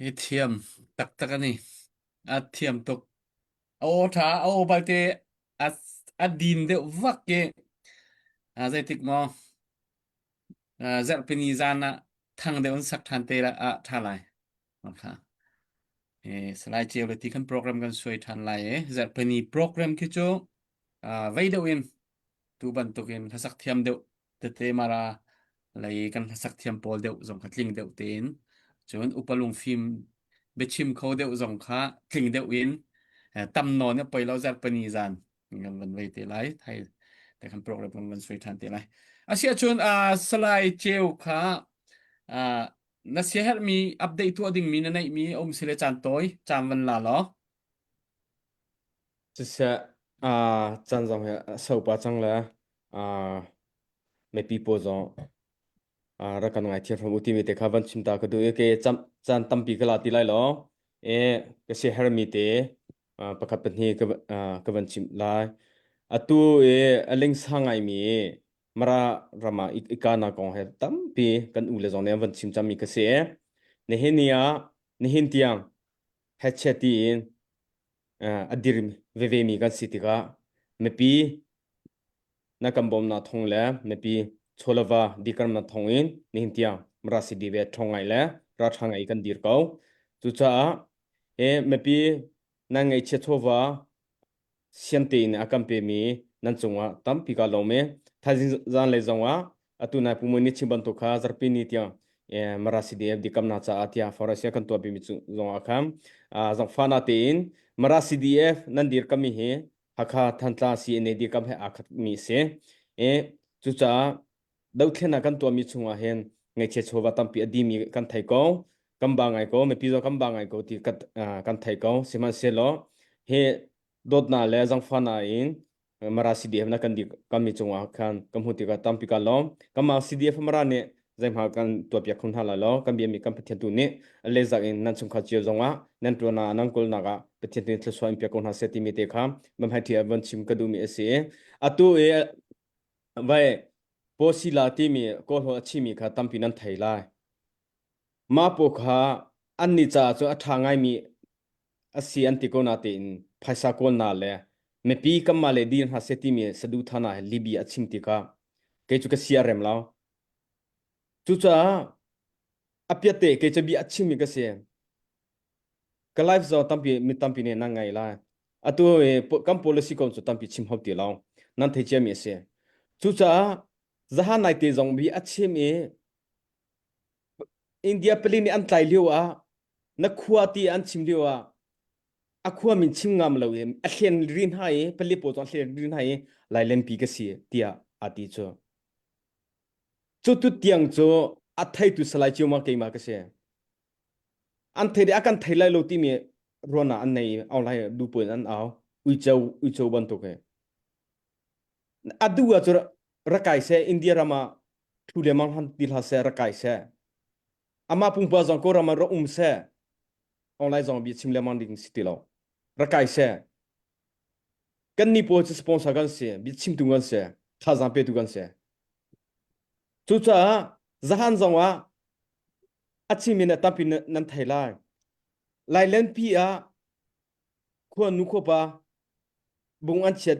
I thiam taktak ani. A thiam tuk. A aw ṭha, a aw balte a a din deuh vak i a zeitik maw zarhpini zan ah thang deuh in sak ṭhan te la ah ṭha lai. Kha. Eh, Salai Ceu le ti kan program kan suai ṭhan lai e. Zarhpini program khi cu vei deuh in tu bantukin hlasak thiam deuh tete mara lei kan hlasak thiam pawl deuh zong kha tling deuh tein cun upa lungfim biachim kho deuh zong kha tling deuh in tam nawn a poi lo zarhpini zan kan van vei te lai thai te kan program kan van suai ṭhan te lai asiahcun Salai Ceu kha na siaherhmi update tuah dingmi na neihmi a um si le caan tawi caan van la law Siseh, aa caan zong hi a sopa cang le aa mipi pawl zong aa rak kan ngaithiam hram u timi te kha van chim ta ka duh i ke cam caan tampi ka la ti lai lo. E ka siaherhmi te aa pakhat pahnih ka aa ka van chim lai. Atu i a lingsa ngaimi Mara ram ah i kana kong he tampi kan u le zong nih an van chim cangmi ka si i nihin ni ah nihin tiang hechet tiin a dir veve mi kan si tikah mipi na kan bawmnak thong le mipi chawlava dikarnak thong in nihin tiang Mara City ve thong ngai le ralṭha ngai kan dir ko. Cucaah he mipi nan ngaihchia chawva sian tein a kan pemi nan cungah tampi ka lawm i thaizing zanlei zongah atu nai pumui ni chim bantuk kha zarhpi ni tiang Mara CDF dikamnak caah tiah Forasia kan tuahpimi zongah khan zangfahnak tein Mara CDF nan dirkami hi Hakha Thantlang CNA dirkam he aa khatmi a si. I cucaah dothlennak kan tuahmi chungah hin ngaihchia chawva tampi a dimi kan thei ko kan ba ngai ko mipi zong kan ba ngai ko ti kan thei ko sihmanhsehlaw hi dawtnak le zangfahnak in Mara CDF na kan di kan mi cungah khan kan hmu tikah tampi ka lawm kanmah CDF Mara nih zeihma kan tuahpiak kho hna lai lo kan biami kan Pathian tu nih lezak in nan chungkhar cio zongah nan tuana nan kulnak ah Pathian tu nih thluachuah in piak ko hna seh timi te kha mamhai thi von chim ka duhmi a si atu i vai posila timi kawlhawl a chimi kha tampi nan thei lai mah po kha an ni caah cu a ṭha ngaimi a si an ti ko natein phaisa kawlnak le mipi kanmah le dir hna seh timi saduhthahnak he Libya a chim tikah kei cu ka sia rem lo. Cucaah a piatte kei cu bia a chimmi ka si. Ka life zong tampi mi tampi nih nan ngai lai. Atu i kan policy kong cu tampi chim hau ti lo. Nan thei ciami a si. Cucaah zahan naite zong bi a chim i India pali nih an tlai lio ah na khua ti an chim lio ah a khua min chim ngam lo i a hlen rin hna i pali pawl cu a hlen rin hna i Lailenpi ka si tiah a ti cu. Cu tu tiang cu a theitu Salai Cioma keimah ka si. An thei a kan thei lai lo timi ruana an nei au lai du puin an au uico uico bantuk he. A du ah cu rakai se India ram ah thu le mang han ti hla seh rak kai seh amah pumpa zong kawlram ah rak um seh online zong bia chim lengmang ding si ti lo rak kai seh kan ni pawl cu sponsor kan si bia chimtu kan si thazaang petu kan si cucaah zahan zong ah a chimi na tampi nan thei lai Lailenpi ah khua nu khuapa bung an chiat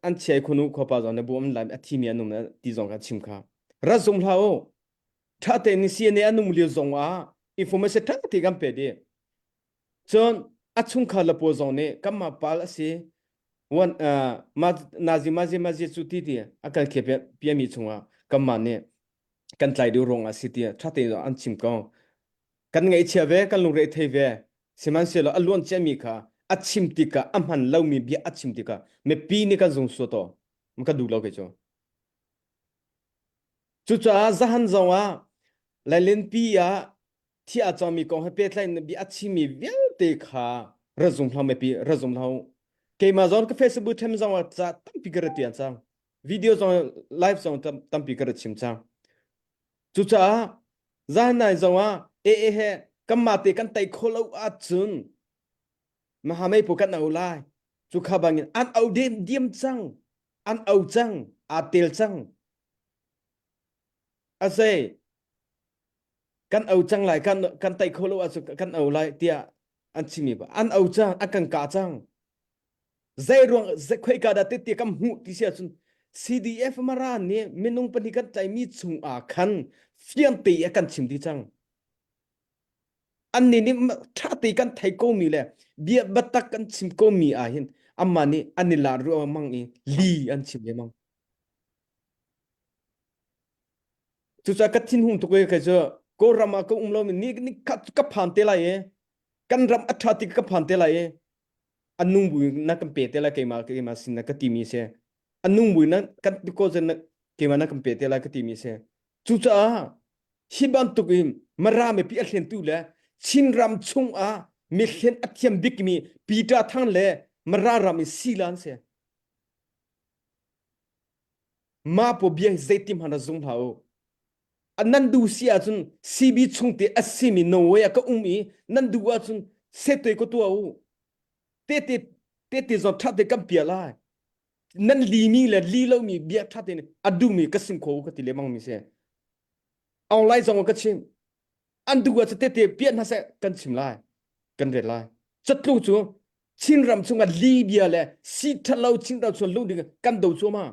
an chiai khunu khuapa zong ne bu an lai a thimi an um ti zong kha chim kha rat zum hlah u tha te ni CNA an um lio zong ah information tha te kan pe di cun a chungkhar le pawl zong nih kanmah pal a si wan ma nazi mazi mazi cu ti ti a kan khia piami chungah kanmah nih kan tlai deuh ruang ah si ti tha te an chim ko kan ngaihchia ve kan lungre thei ve sihmanhsehlaw a luan ciami kha a chim tikah a hman lomi bia a chim tikah mipi nih kan zung sua to ka duh lo kei cu cucaah zahan zong ah Lailenpi ah thi a cawmi kong he pehtlai in bia a chimmi vialte kha ra zum hlah mipi ra zum hlah keimah zong ka Facebook them zong ah ca tampi ka ra tian cang video zong live zong tampi ka ra chim cang Cucaah zahnai zongah AA he kanmah te kan tei khawh lo ahcun Mahamei pu kan au lai. Cu kha bangin an au diam diam cang. An au cang. Aa tel cang. A zei. Kan au cang lai kan kan tai kho lo ahcun kan au lai tiah an chimi ba an au cang an kan kah cang. Zei ruang khoika dah tete kan hmuh ti si ahcun CDF Mara nih minung pahnih kan tlaimi chung ah khan fiang te a kan chim dih cang. Annih nih ṭha te kan thei komi le bia biatak kan chim komi ah hin amah nih an i lar ruangmang i li an chim lengmang. Cucaah ka thinhung tuk i kei cu Kawlram ah ka um lomi ni ni khat ka phan te lai i kan ram a ṭha ti ka phan te lai i a nung bu na kan pe te lai keimah keimah sin na ka timi si. A nung bu na kan ko na keimah na kan pe te lai ka timi si. Cucaah hi bantuk in Mara mipi a hlentu le Chinram chung ah mihlen a thiam bikmi Peter Thang le Mara ram in sila an si. Mah paw bia hi zeitim hmanh ah zung hlah u. Nan duh si ahcun CB chungte a simi Norway ah ka um i nan duh ahcun setoi ka tuah u. Tete tete zong ṭha te kan piah lai. Nan limi le li lomi bia ṭha tein a duhmi ka sim kho u ka ti lengmang mi si. Online zong ah ka chim. An duh ahcun tete piah hna seh kan chim lai. Kan ret lai. Catlu cu Chinram chungah Libya le si ṭhalo Chinram chung luh ding kan do cuahmah.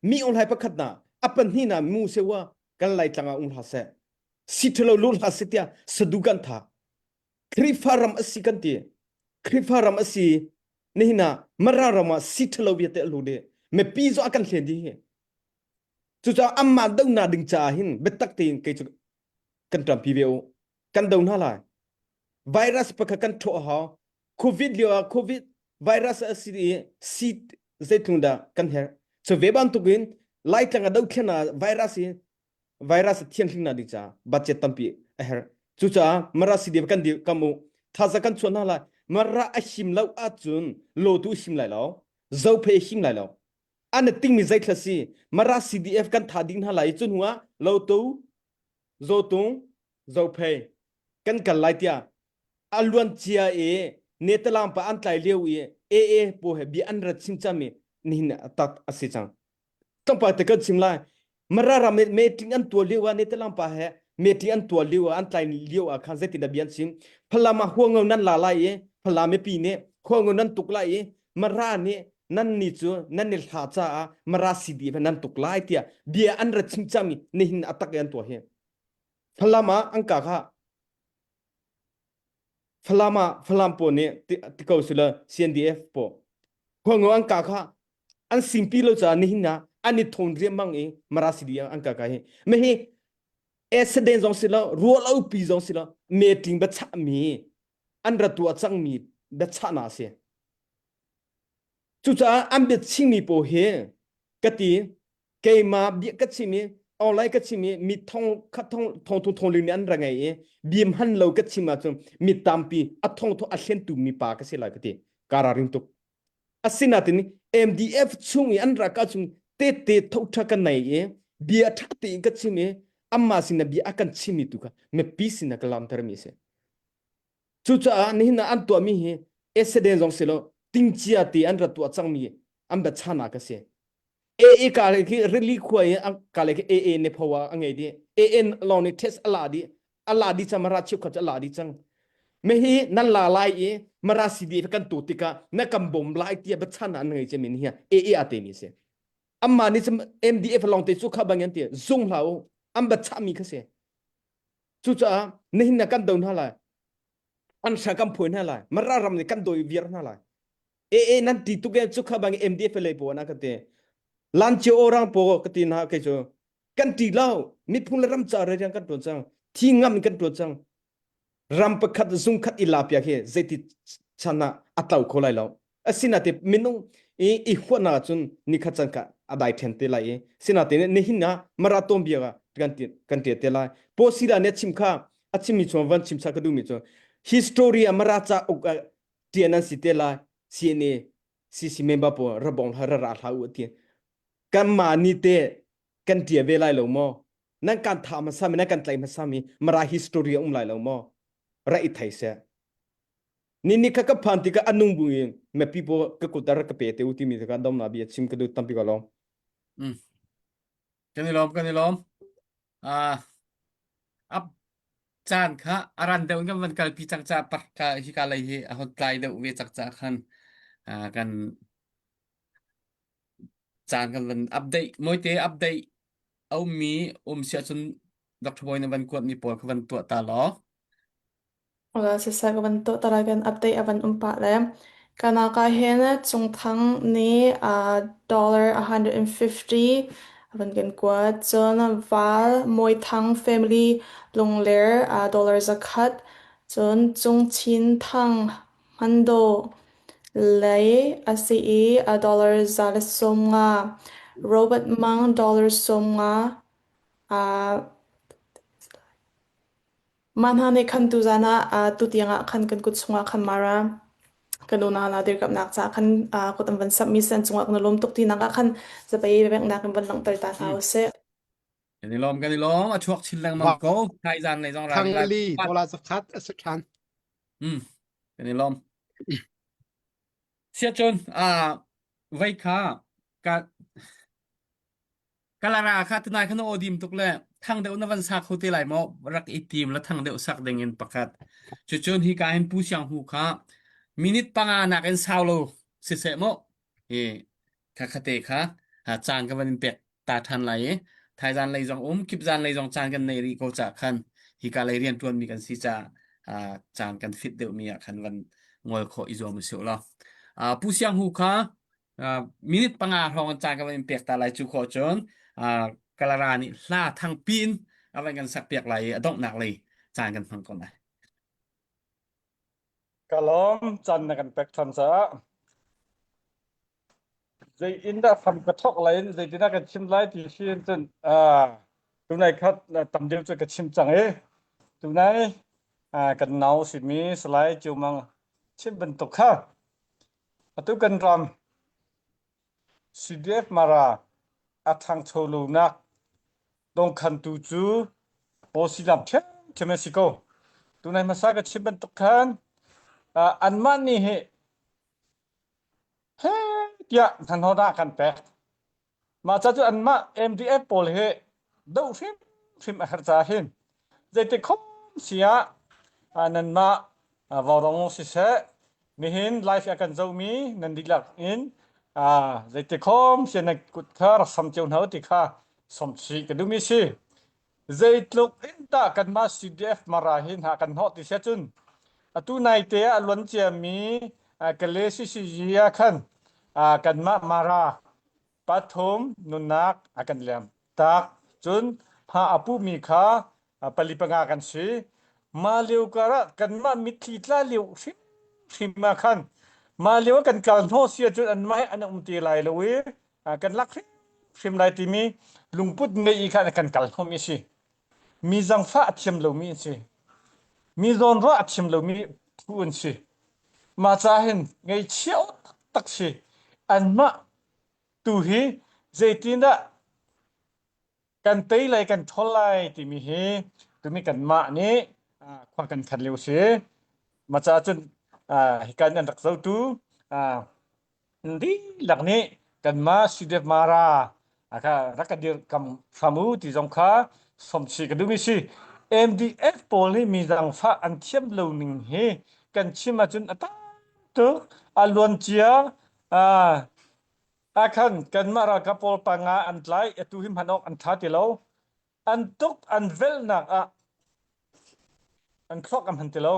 Mi ong hlai pakhat na a pahnih na mu sewa kan Laitlang ah um hlah seh. Si ṭhalo luh hlah seh tiah sadu kan tha. Khrihfa ram a si kan ti. Khrihfa ram a si nihin ah Mara ram ah si ṭhalo vialte a lut i mipi zong a kan hlen dih hi. Cucaah amah dohnak ding caah hin biatak tein kei cu kan ṭampi ve u. Kan do hna lai. Virus pakhat kan ṭhawh a hau. Covid lio ah Covid virus a si i si zeitlung dah kan herh. Cu ve bantukin Laitlang a dothlen ah virus hi virus a thianghlim nak ding caah budget tampi a herh. Cucaah Mara CDF kan dir kam u thaza kan chuah hna lai. Mara a him lo ahcun lotu a him lai lo. Zophei a him lai lo. An tingmi zeithla si Mara CDF kan tha ding hna lai i cu hnu ah lotu Zotung Zophei kan kal lai tiah a luan cia i Netalang pa an tlai lio i AA paw he bia an rat chim cami nihin tak a si cang. Tlawmpal te kan chim lai. Mara ram meeting an tuah lio ah Netalang pa he meeting an tuah lio ah an tlai lio ah khan zeitin dah bia an chim. Falam ah huango nan la lai i Falam mipi nih huango nan tuk lai i Mara nih nan ni cu nan i hla caah Mara CDF nan tuk lai tiah bia an rat chim cami nihin a tak i an tuah hi. Falam ah an ka kha Falam ah Falam pawl nih ti ko sila CNDF pawl khuango an ka kha an singpi lo caah nihin ah an i thawn riangmang i Mara CDF an ka ka hi me hi accident zong si lo rual pi zong si lo meeting biachah mi an ra tuah cangmi biachahnak a si cucaah an biachimmi pawl hi ka ti keimah bia ka chim i online ka chim i mi thong khat thong thong thong thong ling nih an ra ngei i bia hman lo ka chim ahcun mi tampi a thong thong a hlentu mi pa ka si lai ka ti ka ralring tuk asinain MDF chung i an raka chung tete thotha ka nei i bia tha tein ka chim i amma sin bia a kan chimmi tu kha mipi sin ka lamter mi si cucaah nihin ah an tuahmi hi accident zong si lo tingcia te an ra tuah cangmi an biachana ka si AA ka le khi rili khua i ka le khi AA ne phowa a ngei di AA lawng nih test a la di a la di cang mara chiu khat a la di cang me hi nan la lai i mara CD kan tu tikah na kan bom lai tia bachan an ngei che min hi AA a te mi si amma ni chim MDF lawng te chu kha bang an ti zung hlau an bacha mi kha si cucaah nihin na kan do hna lai an hra kan phuai hna lai mara ram nih kan doi viar hna lai e e nan ti tuk e chu kha bang MDF lei po na ka ti lan chiu orang po ka ti na ke chu kan ti lo miphun le ram ca re rian kan tuan cang thi ngam kan tuan cang ram pakhat zung khat i la pia khi zeiti chan ah a tlau kho lai lo asinate minung i i huatnak ahcun nikhat chan kha a dai ṭhen te lai i sinate nihin ah marathon bia kan ti kan ṭial te lai posila nih a chim kha a chimmi chung van chim cha ka duhmi cu history a mara ca uk ah ṭian an si te lai CNA CC member pawl rabong hla ra ra hla u ti kanmah ni te kan ṭia ve lai lo maw nan kan tha hmasa mi nan kan tlai hmasa mi mara history a um lai lo maw ra i thei seh Ni ni kha ka phan tikah a nung buin mipi pawl ka kut ah rak ka pe te u timi kha domna bia chim ka duh tampi ko lawm. Mm. Kan i lawm, kan i lawm. Ah, up. Caan kha a ran deuh in kan van kalpi cang caah ka hika lei hi a hon tlai deuh ve cang caah khan kan caan kan van update mawite update a ummi um si ahcun Dr. Bawi na van kuatmi pawl kha van tuah ta law. Ola siseh ka van tuah ta lai kan update a van um pah le kanaka hin Cungthang nih dollar 150 a van kan kuat. Cun Val Mawithang family Lungler dollar 100 cun Cung Chin Thang Hmando lei a si i dollar 150 Robert Mang dollar 50 Mah hna nih khan tuzan ah tutiang ah khan kan kut chungah khan Mara kan unau hna dirkamhnak caah khan kut an van samhmi si an cungah kan i lawm tuk tinak ah khan zapei biabenghnak in van langhter ta hna Hmm. u sih. Kan i lawm kan i lawm a chuak chin lengmang ko. Thai zan lei zong ral Thang lai. li dola zakhat a si ṭhan. Hmm. Kan i lawm. Siacun ah vei kha ka Kalara kha tunai khan aw dim tuk le thang deuh na van sa kho te lai maw rak i tim la thang deuh sak ding in pakhat cucun hi ka hin pu siang hu kha minute panga nak in sau lo siseh mo hi kha khate kha ha caan ka van in pek ta than lai i thaizan lei zong um kip zan lei zong caan kan nei rih ko ca khan hi ka lei rian tuan mi kan si ca caan kan fit deuh mi ah khan van ngol khawh i zuam usih law pu siang hu kha minute panga hrawng an caan ka van in pek ta lai cu khawh cun Kalara nih hla thangpi in a van kan sak piak lai i a donghnak lei caan kan hmang ko lai. Ka lawm caan na kan pek than caah zei in dah fam ka thok lai in zeitin dah kan chim lai ti si in cun tunai khat tam deuh cu ka chim cang i tunai kan nau simi Salai Ciu Mang chim bantuk kha Atu kan ram CDF Mara a ṭhangcho lonak dongkhantu cu pawsi lam ṭhiamṭhiam an si ko. Tunai hmasa ka chim bantuk khan anmah nih hi heh tiah hnahnawhnak kan pek. Mah ca cu anmah MDF pawl hi doh hrimhrim a herh caah hin zeitik khom si ah nanmah vaurawng siseh nihin live a kan zohmi nan dihlak in zeitik khom si nan kut kha rak sam cio hna u ti kha somchih ka duhmi si. Zeitluk in tah kanmah CDF Mara hi hna kan hnawh ti sia cun atu naite ah a luan ciami Kale CCG ah khan kanmah Mara pathum nunnak a kan liam tak cun hma a pumi kha pali panga kan si mah lio karah kanmah mitthli tla lio hrimhrim ah khan mah lio ah kan kal hnawh si ahcun anmah he an um te lai lo i kan lak hrimhrim lai timi lungput ngei i khan kan kal hnawhmi a si. Mi zangfah a thiam lomi an si. Mi zawnruah a thiam lomi phu an si. Mah ca hin ngaihchia taktak si. Anmah tu hi zeitindah kan tei lai kan ṭhawl lai timi hi tumi kanmah nih khua kan khan lio si. Mah caah cun hika in an rak zotu dihlak nih kanmah CDF Mara kha rak ka dirkam hram u ti zong kha sawmchih ka duhmi si. MDF pawl nih mi zaangfah an thiam lo ning hi kan chim ahcun a tam tuk. A luancia ah khan kanmah ralkap pawl panga an tlai atu hi hman awk an ṭha ti lo. An tuk an velhnak ah an thluak an hman ti lo.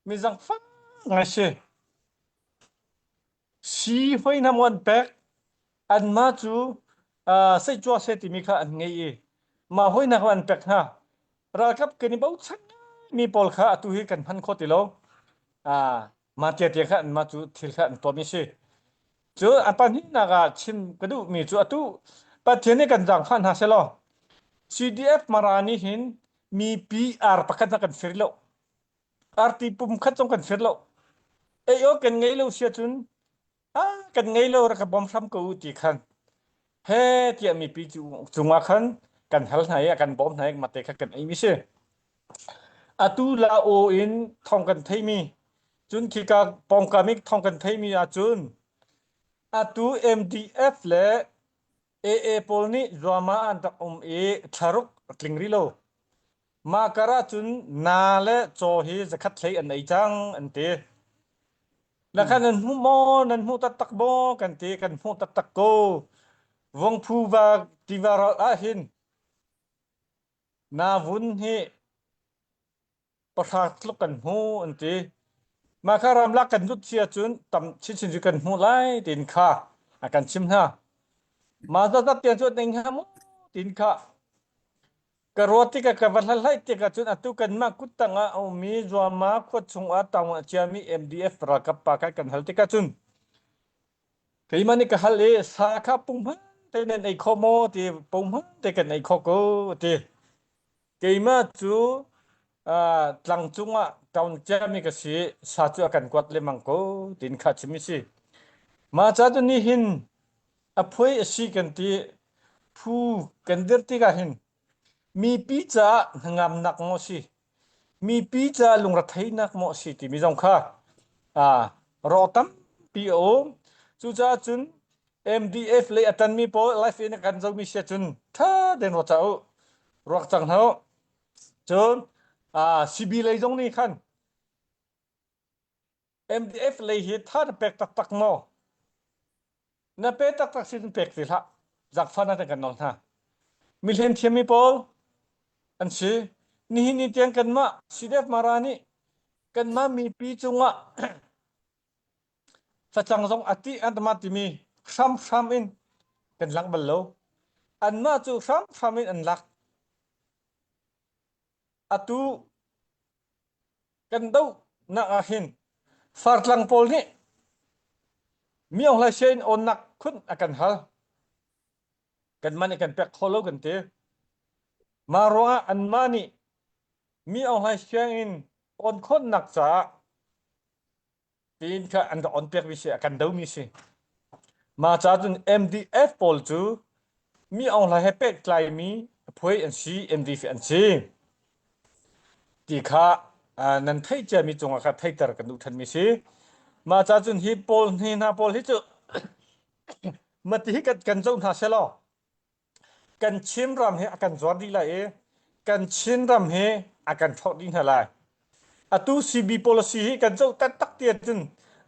Mi zaangfah ngai si. Sii hoi hna maw an pek? Anmah cu uh, seihcuah seh timi kha an ngei i mah hoi hna kha an pek hna. Ralkap kan i bochan mi pawl kha atu hi kan hman kho ti lo. Ah, mah tiatia kha anmah cu thil kha an tuahmi si. Cu a pahnihnak ah chim ka duhmi cu atu Pathian nih kan zaangfah hna selaw CDF Mara nih hin mi PR pakhat na kan fir lo. Arti pum khat zong kan fir lo. Ei aw kan ngei lo sia cun ah kan ngei lo rak ka bawm hram ko u ti khan he tiah mipi cungah khan kan hal hna i a kan bawm hna i mate kha kan ei mi si. Atu la aw in thong kan theimi cun khika pawngkam i thong kan theimi ahcun atu MDF le AA pawl nih zuama an rak um i thlaruk a tling rih lo. Mah kar ahcun naa le caw hi zakhat hlei an ei cang an ti. Na khan nan hmu maw? Nan hmu taktak maw? Kan ti. Kan hmuh taktak ko. Vongphu va tiva ral ah hin naa vun hi pahra tluk kan hmu an ti. Mah kha ramlak kan lut si ahcun tam chinchin cu kan hmuh lai tiin kha a kan chim hna. Mah zatzat tiang cu an ei hnga maw tiin kha ka ruat tikah ka va hlathlai tikah cun atu kanmah kuttang ah a ummi Zuama khua chungah taung a ciami MDF ralkap pa kha kan hal tikah cun keimah nih ka hal i sa kha punghman te nan ei kho maw ti punghman te kan ei kho ko ti. Keimah cu uh, tlang cungah taung ciami ka si sa cu a kan kuat lemang ko tiin kha chim si. Mah ca tu nih hin a phuai a si kan ti phu kan dir tikah hin mipi caah hnangamnak maw si mipi caah lungretheihnak maw si timi zong kha aa rawk tampi a um cucaah cun MDF lei a ṭanmi pawl life in a kan zomi sia cun ṭha tein ruat cah u ruak cang hna u cun aa CB lei zong nih khan MDF lei hi tha na pek taktak maw? Na pe taktak si pek ti hlah. Zakfa na kan nawl hna. Mihlen thiammi pawl an si. Nihin ni tiang kanmah CDF Mara nih kanmah mipi cungah facang zong a ti an ma timi hramhram in kan lak bal lo. Anmah cu hramhram in an lak. Atu kan dohnak ah hin fartlang pawl nih Myo Hlai Sein awnnak khun a kan hal. Kanmah nih kan pek kho lo kan ti. Mah ruangah anmah nih Myo Hlai Sianginn awn khawhnak caah tiin kha an rak on piakmi si a kan domi si. Mah ca cun MDF pawl cu mi Aung Hlaing he pehtlaimi phuai an si, MDF an si. Ti kha nan theih ciami cungah kha theiter kan duh ṭhanmi si. Mah ca cun hi pawl hi hna pawl hi cu mati hi kan kan zoh hna selaw kan Chin ram hi a kan zuar dih lai i kan Chin ram hi a kan hrawh dih hna lai. Atu CB policy hi kan zoh taktak ti ahcun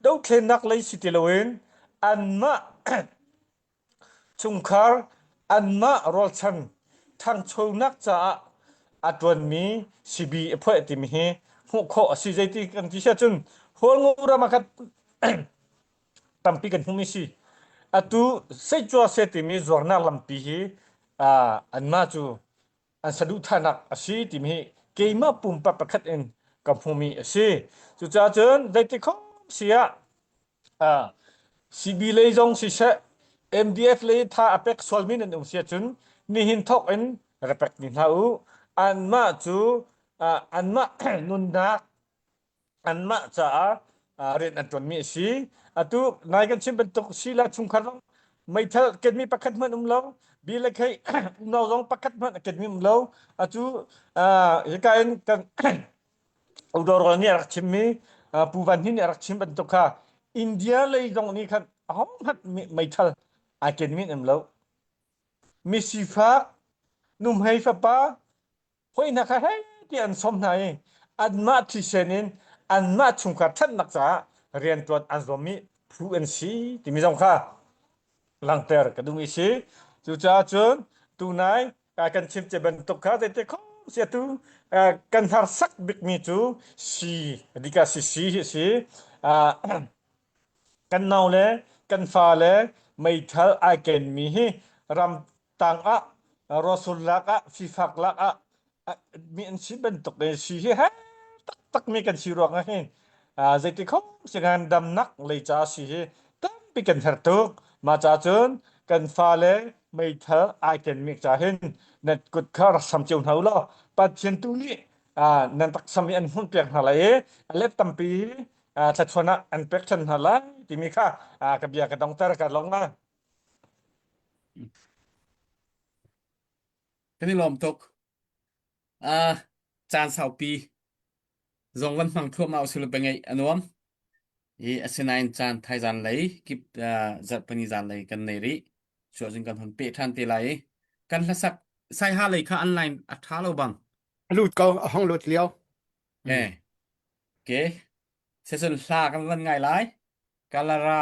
dothlennak lei si ti loin anmah chungkhar anmah rualchan ṭhangchonak caah a ṭuanmi CB a phuah timi hi hmuh khawh a si. Zeiti kan ti siah cun Hualngo ram ah khan tampi kan hmuhmi si. Atu Seicua se timi zuarnak lampi hi uh, anmah cu an saduhthahnak a si timi hi keimah pumpak pakhat in ka hmumi a si. Cucaah cun zeiti khom si ah uh, CB lei zong siseh MDF lei tha a pek sualmi nan um si ahcun nihin thawk in repek ni hna u. Anmah cu uh, anmah nunnak anmah caah rian an ṭuanmi a si. Atu nai kan chim bantuk sila chungkhar zong meithal kenmi pakhat hmanh um lo, bi le khei unau zong pakhat hmanh a kenmi um lo. Atu hika in kan Udawrawl nih a rak chimmi Pu Van Hnin nih a rak chim bantuk kha India lei zong nih khan ahohmanh meithal ai kenmi an um lo. Misifak nuhmei fapa Hawi hna kha hei tiah an sawm hna i anmah thisen in anmah chungkhar ṭhatnak caah rianṭuan an zuammi phu an si timi zong kha langhter ka duhmi si. Cucaah cun tunai kan chim ce bantuk kha zeiti khom si atu kan harsak bikmi cu si adika si si hi si. Kan nau le kan fa le meithal ai kenmi hi ram tang ah rawsul lak ah fifak lak ah mi an si bantuk in si hi he taktak mi kan si ruang ah hin zeiti khom si ngan damnak lei ca si hi tampi kan her tuk ma ca cun kan fa le meithal ai ken mi ca hin nan kut kha rak sam cio hna u law Pathian tu nih nan taksam hi an hmun piak hna lai i a let tampi thlachuan ah an pek ṭhan hna lai timi kha ka bia ka dongter ka long ma Kan i lawm tuk. Uh, caan saupi zong van hmang thuam au sul bengai anuam. I asinain caan thaizan lei kip uh, zarhpani zan lei kan nei rih. Cu ahcun kan hon pe ṭhan te lai i kan hlasak saiha lei kha online a ṭha lo bang. A lut ko, a hong lut lio. Eh. Okay. Session hla kan van ngai lai. Kalara.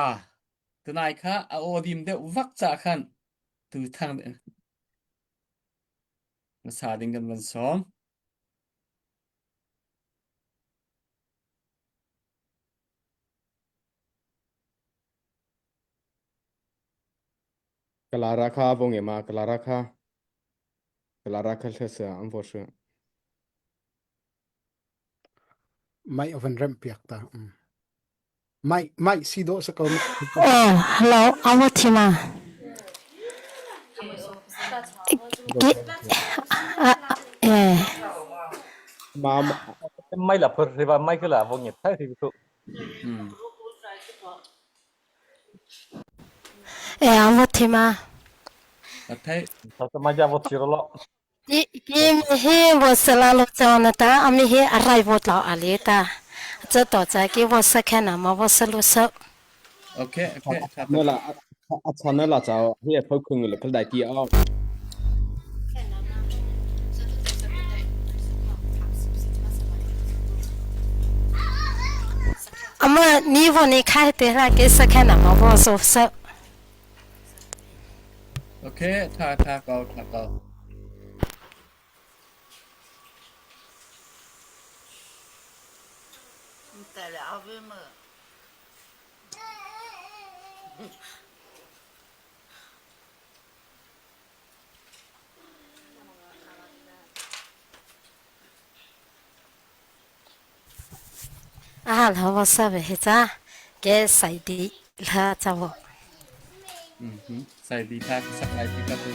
Tunai kha a aw dim deuh vak cha khan tu thang na sa ding kan van som. Kalara kha vong e ma kalara kha kalara kha hla sa an vo shu. Mai oven rem piak ta. Mai mai si do sa ko. Oh, hello, awo thima. Eh. Ma Mai la phur riba mai ke la vong nge thai ri tu. Eh, awo thima. Thai. Ta ma ja vo thiro lo. Ki wo sala lo chaw na ta ami hi arai wo tlaw ali ta. Cha to cha ki wo sa khe na ma wo sa lu sa. Okay, okay. Ne la a chan na la chao hi phau khung le khal dai ti aw. Ama ni wo ni khai te la ke sa khe na ma wo so sa. Okay, tha tha ko tha ko. A la wo sa ve he cha ke sai di la cha wo. Sai di tha sak lai ti ka tu.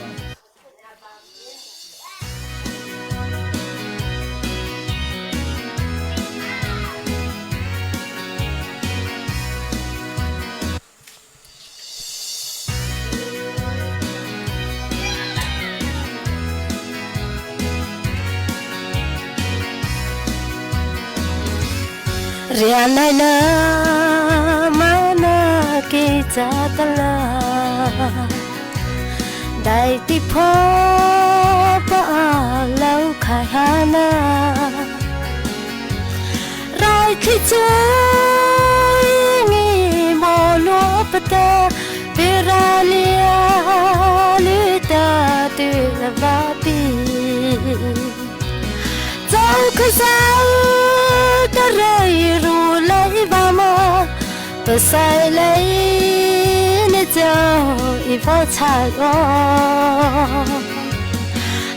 Rianai na mana ki cha tala Dai ti pho pa lau khai hana Rai khi chui ngi mo lu pata Piralia li ta tu la va pi Dẫu cứ sao ta rơi ru lấy ba mơ Bờ sai lấy nè châu y vô chai ô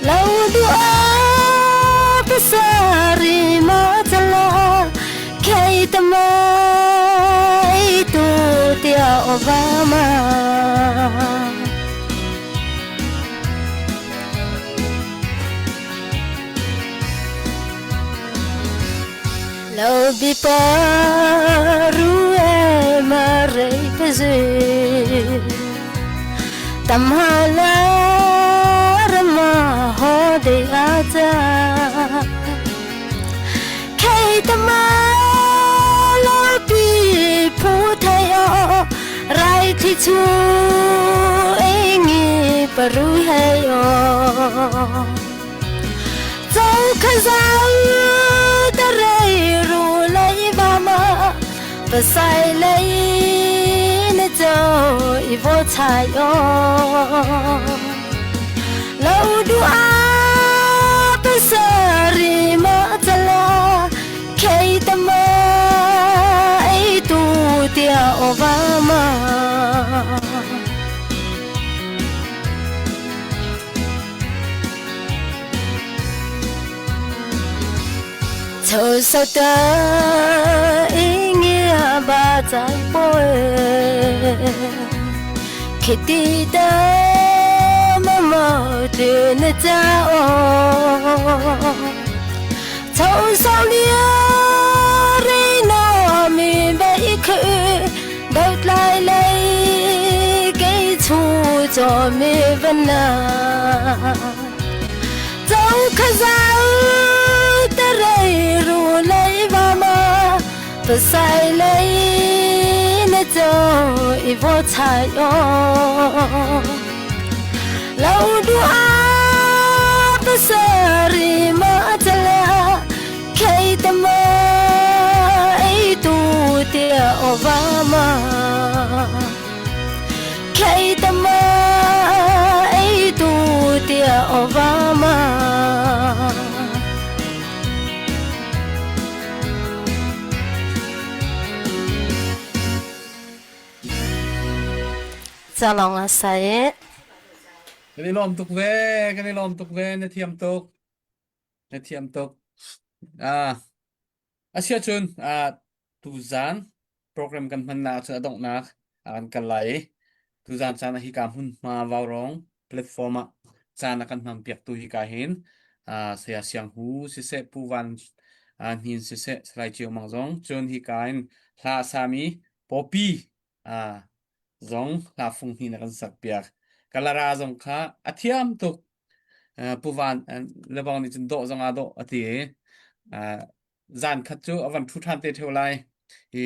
Lâu đua bờ sa ri ma cha la Khay ta mai tu tia Obama Lau bi paru e marei peze Tamhala rama ho de aja Kay tama lo pi phu thai o Rai thi chu e ngi paru hai o Dẫu khá giáo ta rei ru lấy ba ma Và sai lấy nè châu y vô chai o Lâu đua pa sa ri ma cha la Kay ta ma ai tu tia Obama Chờ sao ta ý nghĩa ba trái bôi Khi ti ta mà mơ từ nơi cha ô Chờ sao lia rì nó mi bấy khử Đợt lại lấy cái chú cho mi vẫn na Dẫu khá giáo ta rây ru lấy ba ma Và sai lấy nè châu y vô chai ô Lâu đua pa sa ri ma cha la. Obama Thlai-tama eitu tiah Obama. Calong a sai. Kan i lawm tuk ve, kan i lawm tuk ve, na thiam tuk. Na thiam tuk. Ah, Asiahcun tuzaan program kan hmannak ahcun a donghnak ah kan kal lai i tuzaan caan ah hika hmunhma Vaurawng platform ah caan a kan hmangpiaktu hika hin Saya Siang Hu siseh, Pu Van Hnin siseh, Salai Cio Mang zong cun hika in hla a sami Popi zong hla fung hnih na kan sakpiak. Kalara zong kha a thiam tuk. Pu Van lebang nih cun dawh zong aa dawh a ti i zan khat cu a van ṭhu ṭhan te ṭheo lai. Hi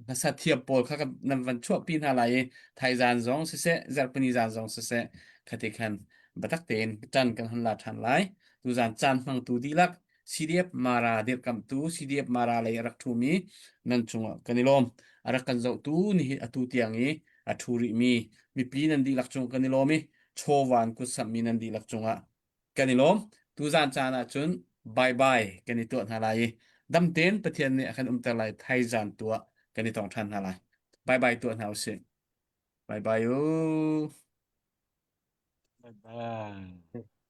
hmasa thiam pawl kha nan van chuahpi hna lai i thaizan zong siseh, zarhpini zan zong siseh, khati khan biatak tein ṭan kan hun la ṭhan lai. Tuzan caan hmangtu dihlak CDF Mara dirhkamhtu CDF Mara lei a rak ṭhumi nan cungah kan i lawm. A rak kan zohtu nihin atu tiang i a ṭhu rihmi mipi nan dihlak cung kan i lawm i chawva an kut samhmi nan dihlak cungah kan i lawm. Tuzan caan ah cun bye bye kan i tuah hna lai i dam tein Pathian nih a kan umter lai thaizan tu ah kan i tong ṭhan hna lai. Bye bye tuah hna usih. Bye bye u. Bye bye.